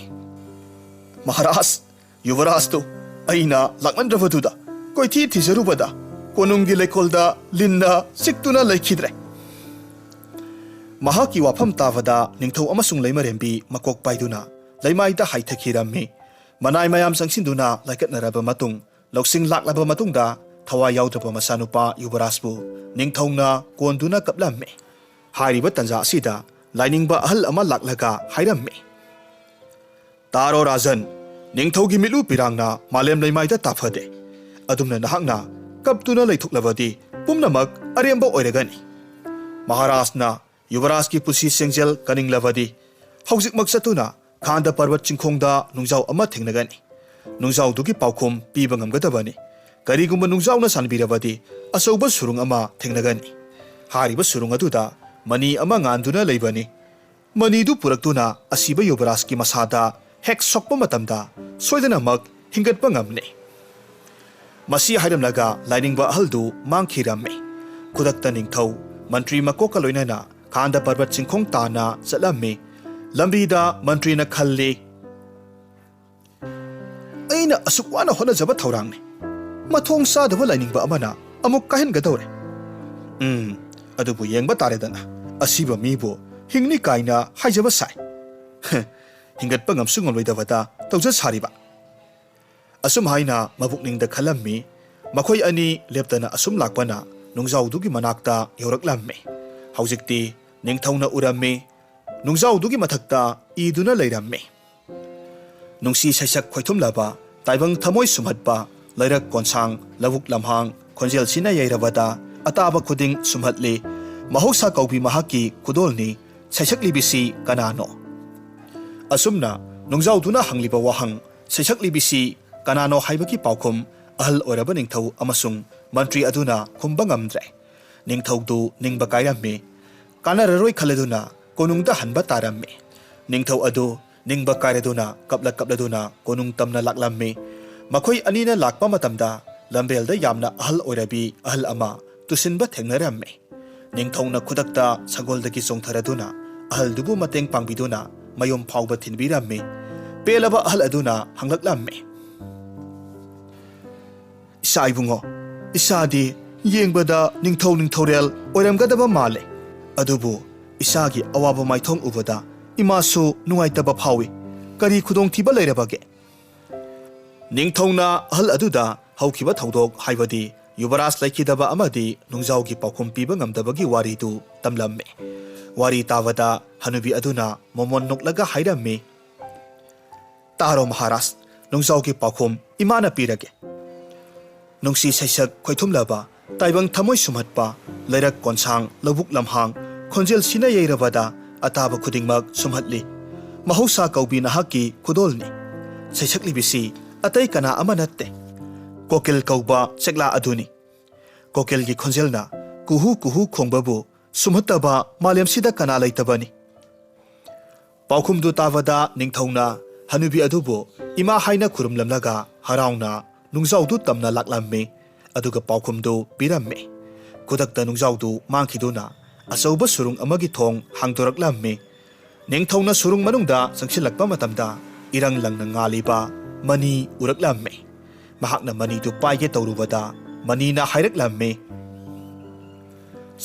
"ꯃꯍꯥꯔꯥꯖ, ꯌꯨꯕꯔꯥꯖꯇꯨ ꯑꯩꯅ ꯂꯥꯛꯃꯟꯗ꯭ꯔꯕꯗꯨꯗ ꯀꯣꯏꯊꯤ ꯊꯤꯖꯔꯨꯕꯗ ꯀꯣꯅꯨꯡꯒꯤ ꯂꯩꯀꯣꯜꯗ ꯂꯤꯟꯅ ꯆꯤꯛꯇꯨꯅ ꯂꯩꯈꯤꯗ꯭ꯔꯦ꯫" ꯃꯍꯥꯛꯀꯤ ꯋꯥꯐꯝ ꯇꯥꯕꯗ ꯅꯤꯡꯊꯧ ꯑꯃꯁꯨꯡ ꯂꯩꯃꯔꯦꯝꯕꯤ ꯃꯀꯣꯛ ꯄꯥꯏꯗꯨꯅ ꯂꯩꯃꯥꯏꯗ ꯍꯥꯏꯊꯈꯤꯔꯝꯃꯤ꯫ ꯃꯅꯥꯏ ꯃꯌꯥꯝ ꯆꯪꯁꯤꯟꯗꯨꯅ ꯂꯥꯏꯀꯠꯅꯔꯕ ꯃꯇꯨꯡ, ꯂꯧꯁꯤꯡ ꯂꯥꯛꯂꯕ ꯃꯇꯨꯡꯗ, ꯊꯋꯥꯏ ꯌꯥꯎꯗ꯭ꯔꯕ ꯃꯆꯥꯅꯨꯄꯥ ꯌꯨꯕꯔꯥꯖꯄꯨ ꯅꯤꯡꯊꯧꯅ ꯀꯣꯟꯗꯨꯅ ꯀꯞꯂꯝꯃꯤ꯫ ꯍꯥꯏꯔꯤꯕ ꯇꯟꯖꯥ ꯑꯁꯤꯗ ꯂꯥꯏꯅꯤꯡꯕ ꯑꯍꯜ ꯑꯃ ꯂꯥꯛꯂꯒ ꯍꯥꯏꯔꯝꯃꯤ, "ꯇꯥꯔꯣ ꯔꯥꯖꯟ, ꯅꯤꯡꯊꯧꯒꯤ ꯃꯤꯠꯂꯨ ꯄꯤꯔꯥꯡꯅ ꯃꯥꯂꯦꯝ ꯂꯩꯃꯥꯏꯗ ꯇꯥꯐꯗꯦ꯫ ꯑꯗꯨꯝꯅ ꯅꯍꯥꯛꯅ ꯀꯞꯇꯨꯅ ꯂꯩꯊꯣꯛꯂꯕꯗꯤ ꯄꯨꯝꯅꯃꯛ ꯑꯔꯦꯝꯕ ꯑꯣꯏꯔꯒꯅꯤ꯫ ꯃꯍꯥꯔꯥꯖꯅ ꯌꯨꯕꯔꯥꯖꯀꯤ ꯄꯨꯟꯁꯤ ꯆꯦꯡꯖꯦꯜ ꯀꯟꯅꯤꯡꯂꯕꯗꯤ ꯍꯧꯖꯤꯛꯃꯛ ꯆꯠꯇꯨꯅ ꯈꯥꯟꯗ ꯄꯔꯕꯠ ꯆꯤꯡꯈꯣꯡꯗ ꯅꯨꯡꯖꯥꯎ ꯑꯃ ꯊꯦꯡꯅꯒꯅꯤ꯫ ꯅꯨꯡꯖꯥꯎꯗꯨꯒꯤ ꯄꯥꯎꯈꯨꯝ ꯄꯤꯕ ꯉꯝꯒꯗꯕꯅꯤ꯫ ꯀꯔꯤꯒꯨꯝꯕ ꯅꯨꯡꯖꯥꯎꯅ ꯁꯥꯟꯕꯤꯔꯕꯗꯤ ꯑꯆꯧꯕ ꯁꯨꯔꯨꯡ ꯑꯃ ꯊꯦꯡꯅꯒꯅꯤ꯫ ꯍꯥꯏꯔꯤꯕ ꯁꯨꯔꯨꯡ ꯑꯗꯨꯗ ꯃꯅꯤ ꯑꯃ ꯉꯥꯟꯗꯨꯅ ꯂꯩꯕꯅꯤ꯫ ꯃꯅꯤꯗꯨ ꯄꯨꯔꯛꯇꯨꯅ ꯑꯁꯤꯕ ꯌꯨꯕꯔꯥꯖꯀꯤ ꯃꯁꯥꯗ ꯍꯦꯛ ꯁꯣꯛꯄ ꯃꯇꯝꯗ ꯁꯣꯏꯗꯅꯃꯛ ꯍꯤꯡꯒꯠꯄ ꯉꯝꯂꯦ꯫" ꯃꯁꯤ ꯍꯥꯏꯔꯝꯂꯒ ꯂꯥꯏꯅꯤꯡꯕ ꯑꯍꯜꯗꯨ ꯃꯥꯡꯈꯤꯔꯝꯃꯤ꯫ ꯈꯨꯗꯛꯇ ꯅꯤꯡꯊꯧ ꯃꯟꯇ꯭ꯔꯤ ꯃꯀꯣꯛꯀ ꯂꯣꯏꯅꯅ ꯈꯥꯟꯗ ꯄꯔꯕꯠ ꯆꯤꯡꯈꯣꯡ ꯇꯥꯟꯅ ꯆꯠꯂꯝꯃꯤ꯫ ꯂꯝꯕꯤꯗ ꯃꯟꯇ꯭ꯔꯤꯅ ꯈꯜꯂꯤ, "ꯑꯩꯅ ꯑꯁꯨꯛ ꯋꯥꯅ ꯍꯣꯠꯅꯖꯕ ꯊꯧꯔꯥꯡꯅꯤ, ꯃꯊꯣꯡ ꯆꯥꯗꯕ ꯂꯥꯏꯅꯤꯡꯕ ꯑꯃꯅ ꯑꯃꯨꯛ ꯀꯥꯏꯍꯟꯒꯗꯧꯔꯦ꯫ ꯎꯝ, ꯑꯗꯨꯕꯨ ꯌꯦꯡꯕ ꯇꯥꯔꯦꯗꯅ, ꯑꯁꯤꯕ ꯃꯤꯕꯨ ꯍꯤꯡꯅꯤ ꯀꯥꯏꯅ ꯍꯥꯏꯖꯕ ꯁꯥꯏ꯫ ꯍ, ꯍꯤꯡꯒꯠꯄ ꯉꯝꯁꯨ ꯉꯝꯂꯣꯏꯗꯕꯗ ꯇꯧꯖ ꯁꯥꯔꯤꯕ꯫" ꯑꯁꯨꯝ ꯍꯥꯏꯅ ꯃꯕꯨꯛꯅꯤꯡꯗ ꯈꯜꯂꯝꯃꯤ꯫ ꯃꯈꯣꯏ ꯑꯅꯤ ꯂꯦꯞꯇꯅ ꯑꯁꯨꯝ ꯂꯥꯛꯄꯅ ꯅꯨꯡꯖꯥꯎꯗꯨꯒꯤ ꯃꯅꯥꯛꯇ ꯌꯧꯔꯛꯂꯝꯃꯤ꯫ ꯍꯧꯖꯤꯛꯇꯤ ꯅꯤꯡꯊꯧꯅ ꯎꯔꯝꯃꯤ꯫ ꯅꯨꯡꯖꯥꯎꯗꯨꯒꯤ ꯃꯊꯛꯇ ꯏꯗꯨꯅ ꯂꯩꯔꯝꯃꯤ, "ꯅꯨꯡꯁꯤ ꯁꯩꯁꯛ ꯈꯣꯏꯊꯨꯝꯂꯕ, ꯇꯥꯏꯕꯪ ꯊꯃꯣꯏ ꯁꯨꯝꯍꯠꯄ, ꯂꯩꯔꯛ ꯀꯣꯟꯁꯥꯡ, ꯂꯧꯕꯨꯛ ꯂꯝꯍꯥꯡ, ꯈꯣꯟꯖꯦꯜꯁꯤꯅ ꯌꯩꯔꯕꯗ ꯑꯇꯥꯕ ꯈꯨꯗꯤꯡ ꯁꯨꯝꯍꯠꯂꯤ꯫ ꯃꯍꯧꯁꯥ ꯀꯧꯕꯤ ꯃꯍꯥꯛꯀꯤ ꯈꯨꯗꯣꯜꯅꯤ, ꯁꯩꯁꯛꯂꯤꯕꯤꯁꯤ ꯀꯅꯥꯅꯣ?" ꯑꯁꯨꯝꯅ ꯅꯨꯡꯖꯥꯎꯗꯨꯅ ꯍꯪꯂꯤꯕ ꯋꯥꯍꯪ, "ꯁꯩꯁꯛꯂꯤꯕꯤꯁꯤ ꯀꯅꯥꯅꯣ?" ꯍꯥꯏꯕꯒꯤ ꯄꯥꯎꯈꯨꯝ ꯑꯍꯜ ꯑꯣꯏꯔꯕ ꯅꯤꯡꯊꯧ ꯑꯃꯁꯨꯡ ꯃꯟꯇ꯭ꯔꯤ ꯑꯗꯨꯅ ꯈꯨꯝꯕ ꯉꯝꯗ꯭ꯔꯦ꯫ ꯅꯤꯡꯊꯧꯗꯨ ꯅꯤꯡꯕ ꯀꯥꯏꯔꯝꯃꯤ꯫ ꯀꯥꯟꯅꯔꯔꯣꯏ ꯈꯜꯂꯗꯨꯅ ꯀꯣꯅꯨꯡꯗ ꯍꯟꯕ ꯇꯥꯔꯝꯃꯤ꯫ ꯅꯤꯡꯊꯧ ꯑꯗꯨ ꯅꯤꯡꯕ ꯀꯥꯏꯔꯗꯨꯅ ꯀꯞꯂ ꯀꯞꯂꯗꯨꯅ ꯀꯣꯅꯨꯡ ꯇꯝꯅ ꯂꯥꯛꯂꯝꯃꯤ꯫ ꯃꯈꯣꯏ ꯑꯅꯤꯅ ꯂꯥꯛꯄ ꯃꯇꯝꯗ ꯂꯝꯕꯦꯜꯗ ꯌꯥꯝꯅ ꯑꯍꯜ ꯑꯣꯏꯔꯕꯤ ꯑꯍꯜ ꯑꯃ ꯇꯨꯁꯤꯟꯕ ꯊꯦꯡꯅꯔꯝꯃꯤ꯫ ꯅꯤꯡꯊꯧꯅ ꯈꯨꯗꯛꯇ ꯁꯪꯒꯣꯜꯗꯒꯤ ꯆꯣꯡꯊꯔꯗꯨꯅ ꯑꯍꯜꯗꯨꯕꯨ ꯃꯇꯦꯡ ꯄꯥꯡꯕꯤꯗꯨꯅ ꯃꯌꯨꯝ ꯐꯥꯎꯕ ꯊꯤꯟꯕꯤꯔꯝꯃꯤ꯫ ꯄꯦꯜꯂꯕ ꯑꯍꯜ ꯑꯗꯨꯅ ꯍꯪꯂꯛꯂꯝꯃꯤ, "ꯏꯆꯥ ꯏꯕꯨꯡꯉꯣ, ꯏꯆꯥꯗꯤ ꯌꯦꯡꯕꯗ ꯅꯤꯡꯊꯧ ꯅꯤꯡꯊꯧꯔꯦꯜ ꯑꯣꯏꯔꯝꯒꯗꯕ ꯃꯥꯜꯂꯦ꯫ ꯑꯗꯨꯕꯨ ꯏꯆꯥꯒꯤ ꯑꯋꯥꯕ ꯃꯥꯏꯊꯣꯡ ꯎꯕꯗ ꯏꯃꯥꯁꯨ ꯅꯨꯡꯉꯥꯏꯇꯕ ꯐꯥꯎꯏ꯫ ꯀꯔꯤ ꯈꯨꯗꯣꯡꯊꯤꯕ ꯂꯩꯔꯕꯒꯦ?" ꯅꯤꯡꯊꯧꯅ ꯑꯍꯜ ꯑꯗꯨꯗ ꯍꯧꯈꯤꯕ ꯊꯧꯗꯣꯛ, ꯍꯥꯏꯕꯗꯤ ꯌꯨꯕꯔꯥꯖ ꯂꯩꯈꯤꯗꯕ ꯑꯃꯗꯤ ꯅꯨꯡꯖꯥꯎꯒꯤ ꯄꯥꯎꯈꯨꯝ ꯄꯤꯕ ꯉꯝꯗꯕꯒꯤ ꯋꯥꯔꯤꯗꯨ ꯇꯝꯂꯝꯃꯤ꯫ ꯋꯥꯔꯤ ꯇꯥꯕꯗ ꯍꯅꯨꯕꯤ ꯑꯗꯨꯅ ꯃꯣꯃꯣꯟ ꯅꯣꯛꯂꯒ ꯍꯥꯏꯔꯝꯃꯤ, "ꯇꯥꯔꯣ ꯃꯍꯥꯔꯥꯖ, ꯅꯨꯡꯖꯥꯎꯒꯤ ꯄꯥꯎꯈꯨꯝ ꯏꯃꯥꯅ ꯄꯤꯔꯒꯦ꯫ ꯅꯨꯡꯁꯤ ꯁꯩꯁꯛ ꯈꯣꯏꯊꯨꯝꯂꯕ, ꯇꯥꯏꯕꯪ ꯊꯃꯣꯏ ꯁꯨꯝꯍꯠꯄ, ꯂꯩꯔꯛ ꯀꯣꯟꯁꯥꯡ, ꯂꯧꯕꯨꯛ ꯂꯝꯍꯥꯡ, ꯈꯣꯟꯖꯦꯜ ꯁꯤꯅ ꯌꯩꯔꯕꯗ ꯑꯇꯥꯕ ꯈꯨꯗꯤꯡꯃꯛ ꯁꯨꯝꯍꯠꯂꯤ꯫ ꯃꯍꯧꯁꯥ ꯀꯧꯕꯤ ꯅꯍꯥꯛꯀꯤ ꯈꯨꯗꯣꯜꯅꯤ꯫ ꯁꯩꯁꯛꯂꯤꯕꯤꯁꯤ ꯑꯇꯩ ꯀꯅꯥ ꯑꯃ ꯅꯠꯇꯦ, ꯀꯣꯀꯤꯜ ꯀꯧꯕ ꯆꯦꯛꯂꯥ ꯑꯗꯨꯅꯤ꯫ ꯀꯣꯀꯤꯜꯒꯤ ꯈꯣꯟꯖꯦꯜꯅ ꯀꯨꯍꯨ ꯀꯨꯍꯨ ꯈꯣꯡꯕꯕꯨ ꯁꯨꯝꯍꯠꯇꯕ ꯃꯥꯂꯦꯝꯁꯤꯗ ꯀꯅꯥ ꯂꯩꯇꯕꯅꯤ?" ꯄꯥꯎꯈꯨꯝꯗꯨ ꯇꯥꯕꯗ ꯅꯤꯡꯊꯧꯅ ꯍꯅꯨꯕꯤ ꯑꯗꯨꯕꯨ ꯏꯃꯥ ꯍꯥꯏꯅ ꯈꯨꯔꯨꯝꯂꯝꯂꯒ ꯍꯔꯥꯎꯅ ꯅꯨꯡꯖꯥꯎꯗꯨ ꯇꯝꯅ ꯂꯥꯛꯂꯝꯃꯤ꯫ ꯑꯗꯨꯒ ꯄꯥꯎꯈꯨꯝꯗꯨ ꯄꯤꯔꯝꯃꯤ꯫ ꯈꯨꯗꯛꯇ ꯅꯨꯡꯖꯥꯎꯗꯨ ꯃꯥꯡꯈꯤꯗꯨꯅ ꯑꯆꯧꯕ ꯁꯨꯔꯨꯡ ꯑꯃꯒꯤ ꯊꯣꯡ ꯍꯥꯡꯗꯣꯔꯛꯂꯝꯃꯤ꯫ ꯅꯤꯡꯊꯧꯅ ꯁꯨꯔꯨꯡ ꯃꯅꯨꯡꯗ ꯆꯪꯁꯤꯜꯂꯛꯄ ꯃꯇꯝꯗ ꯏꯔꯪ ꯂꯪꯅ ꯉꯥꯜꯂꯤꯕ ꯃꯅꯤ ꯎꯔꯛꯂꯝꯃꯤ꯫ ꯃꯍꯥꯛꯅ ꯃꯅꯤꯗꯨ ꯄꯥꯏꯒꯦ ꯇꯧꯔꯨꯕꯗ ꯃꯅꯤꯅ ꯍꯥꯏꯔꯛꯂꯝꯃꯤ,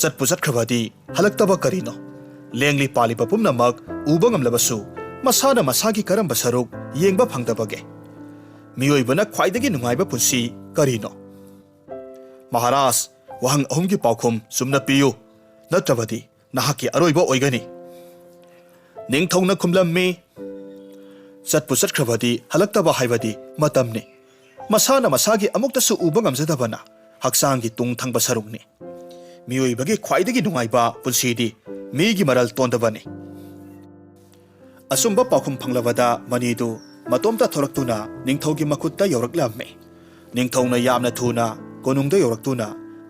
"ꯆꯠꯄꯨ ꯆꯠꯈ꯭ꯔꯕꯗꯤ ꯍꯜꯂꯛꯇꯕ ꯀꯔꯤꯅꯣ? ꯂꯦꯡꯂꯤ ꯄꯥꯜꯂꯤꯕ ꯄꯨꯝꯅꯃꯛ ꯎꯕ ꯉꯝꯂꯕꯁꯨ ꯃꯁꯥꯅ ꯃꯁꯥꯒꯤ ꯀꯔꯝꯕ ꯁꯔꯨꯛ ꯌꯦꯡꯕ ꯐꯪꯗꯕꯒꯦ? ꯃꯤꯑꯣꯏꯕꯅ ꯈ꯭ꯋꯥꯏꯗꯒꯤ ꯅꯨꯡꯉꯥꯏꯕ ꯄꯨꯟꯁꯤ ꯀꯔꯤꯅꯣ?" "ꯃꯍꯥꯔꯥꯖ, ꯋꯥꯍꯪ ꯑꯍꯨꯝꯒꯤ ꯄꯥꯎꯈꯨꯝ ꯆꯨꯝꯅ ꯄꯤꯌꯨ, ꯅꯠꯇ꯭ꯔꯕꯗꯤ ꯅꯍꯥꯛꯀꯤ ꯑꯔꯣꯏꯕ ꯑꯣꯏꯒꯅꯤ꯫" ꯅꯤꯡꯊꯧꯅ ꯈꯨꯝꯂꯝꯃꯤ, "ꯆꯠꯄꯨ ꯆꯠꯈ꯭ꯔꯕꯗꯤ ꯍꯜꯂꯛꯇꯕ ꯍꯥꯏꯕꯗꯤ ꯃꯇꯝꯅꯤ꯫ ꯃꯁꯥꯅ ꯃꯁꯥꯒꯤ ꯑꯃꯨꯛꯇꯁꯨ ꯎꯕ ꯉꯝꯖꯗꯕꯅ ꯍꯛꯆꯥꯡꯒꯤ ꯇꯨꯡ ꯊꯪꯕ ꯁꯔꯨꯛꯅꯤ꯫ ꯃꯤꯑꯣꯏꯕꯒꯤ ꯈ꯭ꯋꯥꯏꯗꯒꯤ ꯅꯨꯡꯉꯥꯏꯕ ꯄꯨꯟꯁꯤꯗꯤ ꯃꯤꯒꯤ ꯃꯔꯜ ꯇꯣꯟꯗꯕꯅꯤ꯫" ꯑꯆꯨꯝꯕ ꯄꯥꯎꯈꯨꯝ ꯐꯪꯂꯕꯗ ꯃꯅꯤꯗꯨ ꯃꯇꯣꯝꯇ ꯊꯣꯔꯛꯇꯨꯅ ꯅꯤꯡꯊꯧꯒꯤ ꯃꯈꯨꯠꯇ ꯌꯧꯔꯛꯂꯝꯃꯤ꯫ ꯅꯤꯡꯊꯧꯅ ꯌꯥꯝꯅ ꯊꯨꯅ ꯀꯣꯅꯨꯡꯗ ꯌꯧꯔꯛꯇꯨꯅ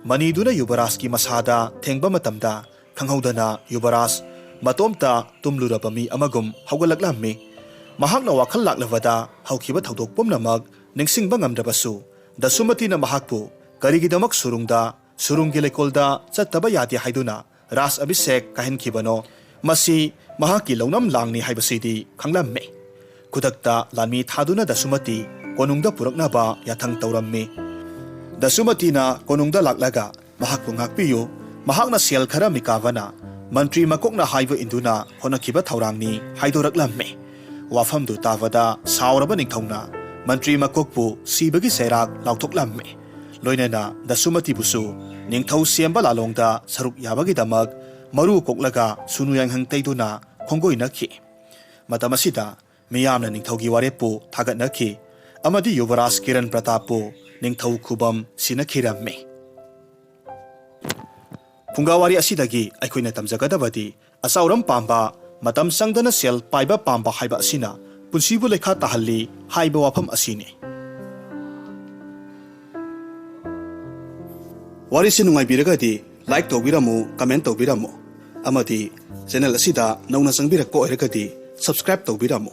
ꯃꯅꯤꯗꯨꯅ ꯌꯨꯕꯔꯥꯖꯀꯤ ꯃꯁꯥꯗ ꯊꯦꯡꯕ ꯃꯇꯝꯗ ꯈꯪꯍꯧꯗꯅ ꯌꯨꯕꯔꯥꯖ ꯃꯇꯣꯝꯇ ꯇꯨꯝꯂꯨꯔꯕ ꯃꯤ ꯑꯃꯒꯨꯝ ꯍꯧꯒꯠꯂꯛꯂꯝꯃꯤ꯫ ꯃꯍꯥꯛꯅ ꯋꯥꯈꯜ ꯂꯥꯛꯂꯕꯗ ꯍꯧꯈꯤꯕ ꯊꯧꯗꯣꯛ ꯄꯨꯝꯅꯃꯛ ꯅꯤꯡꯁꯤꯡꯕ ꯉꯝꯗ꯭ꯔꯕꯁꯨ, ꯗꯁꯨꯃꯇꯤꯅ ꯃꯍꯥꯛꯄꯨ ꯀꯔꯤꯒꯤꯗꯃꯛ ꯁꯨꯔꯨꯡꯗ, ꯁꯨꯔꯨꯡꯒꯤ ꯂꯩꯀꯣꯜꯗ ꯆꯠꯇꯕ ꯌꯥꯗꯦ ꯍꯥꯏꯗꯨꯅ ꯔꯥꯖ ꯑꯚꯤꯁꯦꯛ ꯀꯥꯏꯍꯟꯈꯤꯕꯅꯣ, ꯃꯁꯤ ꯃꯍꯥꯛꯀꯤ ꯂꯧꯅꯝ ꯂꯥꯡꯅꯤ ꯍꯥꯏꯕꯁꯤꯗꯤ ꯈꯪꯂꯝꯃꯤ꯫ ꯈꯨꯗꯛꯇ ꯂꯥꯟꯃꯤ ꯊꯥꯗꯨꯅ ꯗꯁꯨꯃꯇꯤ ꯀꯣꯅꯨꯡꯗ ꯄꯨꯔꯛꯅꯕ ꯌꯥꯊꯪ ꯇꯧꯔꯝꯃꯤ꯫ ꯗꯁꯨꯃꯇꯤꯅ ꯀꯣꯅꯨꯡꯗ ꯂꯥꯛꯂꯒ ꯃꯍꯥꯛꯄꯨ ꯉꯥꯛꯄꯤꯌꯨ, ꯃꯍꯥꯛꯅ ꯁꯦꯜ ꯈꯔ ꯃꯤꯀꯥꯚꯅ ꯃꯟꯇ꯭ꯔꯤ ꯃꯀꯣꯛꯅ ꯍꯥꯏꯕ ꯏꯟꯗꯨꯅ ꯍꯣꯠꯅꯈꯤꯕ ꯊꯧꯔꯥꯡꯅꯤ ꯍꯥꯏꯗꯣꯔꯛꯂꯝꯃꯤ꯫ ꯋꯥꯐꯝꯗꯨ ꯇꯥꯕꯗ ꯁꯥꯎꯔꯕ ꯅꯤꯡꯊꯧꯅ ꯃꯟꯇ꯭ꯔꯤ ꯃꯀꯣꯛꯄꯨ ꯁꯤꯕꯒꯤ ꯆꯩꯔꯥꯛ ꯂꯥꯎꯊꯣꯛꯂꯝꯃꯤ꯫ ꯂꯣꯏꯅꯅ ꯗꯁꯨꯃꯇꯤꯕꯨꯁꯨ ꯅꯤꯡꯊꯧ ꯁꯦꯝꯕ ꯂꯥꯂꯣꯡꯗ ꯁꯔꯨꯛ ꯌꯥꯕꯒꯤꯗꯃꯛ ꯃꯔꯨ ꯀꯣꯛꯂꯒ ꯁꯨꯅꯨ ꯌꯥꯏꯉꯪ ꯇꯩꯗꯨꯅ ꯈꯣꯡꯒꯣꯏꯅꯈꯤ꯫ ꯃꯇꯝ ꯑꯁꯤꯗ ꯃꯤꯌꯥꯝꯅ ꯅꯤꯡꯊꯧꯒꯤ ꯋꯥꯔꯦꯞꯄꯨ ꯊꯥꯒꯠꯅꯈꯤ ꯑꯃꯗꯤ ꯌꯨꯕꯔꯥꯖ ꯀꯤꯔꯟ ꯄ꯭ꯔꯇꯥꯞꯄꯨ ꯅꯤꯡꯊꯧ ꯈꯨꯕꯝ ꯁꯤꯟꯅꯈꯤꯔꯝꯃꯤ꯫ ꯐꯨꯡꯒꯥꯋꯥꯔꯤ ꯑꯁꯤꯗꯒꯤ ꯑꯩꯈꯣꯏꯅ ꯇꯝꯖꯒꯗꯕꯗꯤ, ꯑꯆꯥꯎꯔꯝ ꯄꯥꯝꯕ, ꯃꯇꯝ ꯆꯪꯗꯅ ꯁꯦꯜ ꯄꯥꯏꯕ ꯄꯥꯝꯕ ꯍꯥꯏꯕ ꯑꯁꯤꯅ ꯄꯨꯟꯁꯤꯕꯨ ꯂꯩꯈꯥ ꯇꯥꯍꯜꯂꯤ ꯍꯥꯏꯕ ꯋꯥꯐꯝ ꯑꯁꯤꯅꯤ꯫ ꯋꯥꯔꯤꯁꯤ ꯅꯨꯡꯉꯥꯏꯕꯤꯔꯒꯗꯤ like ꯇꯧꯕꯤꯔꯝꯃꯨ, comment ꯇꯧꯕꯤꯔꯝꯃꯨ, ꯑꯃꯗꯤ channel ꯑꯁꯤꯗ ꯅꯧꯅ ꯆꯪꯕꯤꯔꯛꯄ ꯑꯣꯏꯔꯒꯗꯤ subscribe ꯇꯧꯕꯤꯔꯝꯃꯨ꯫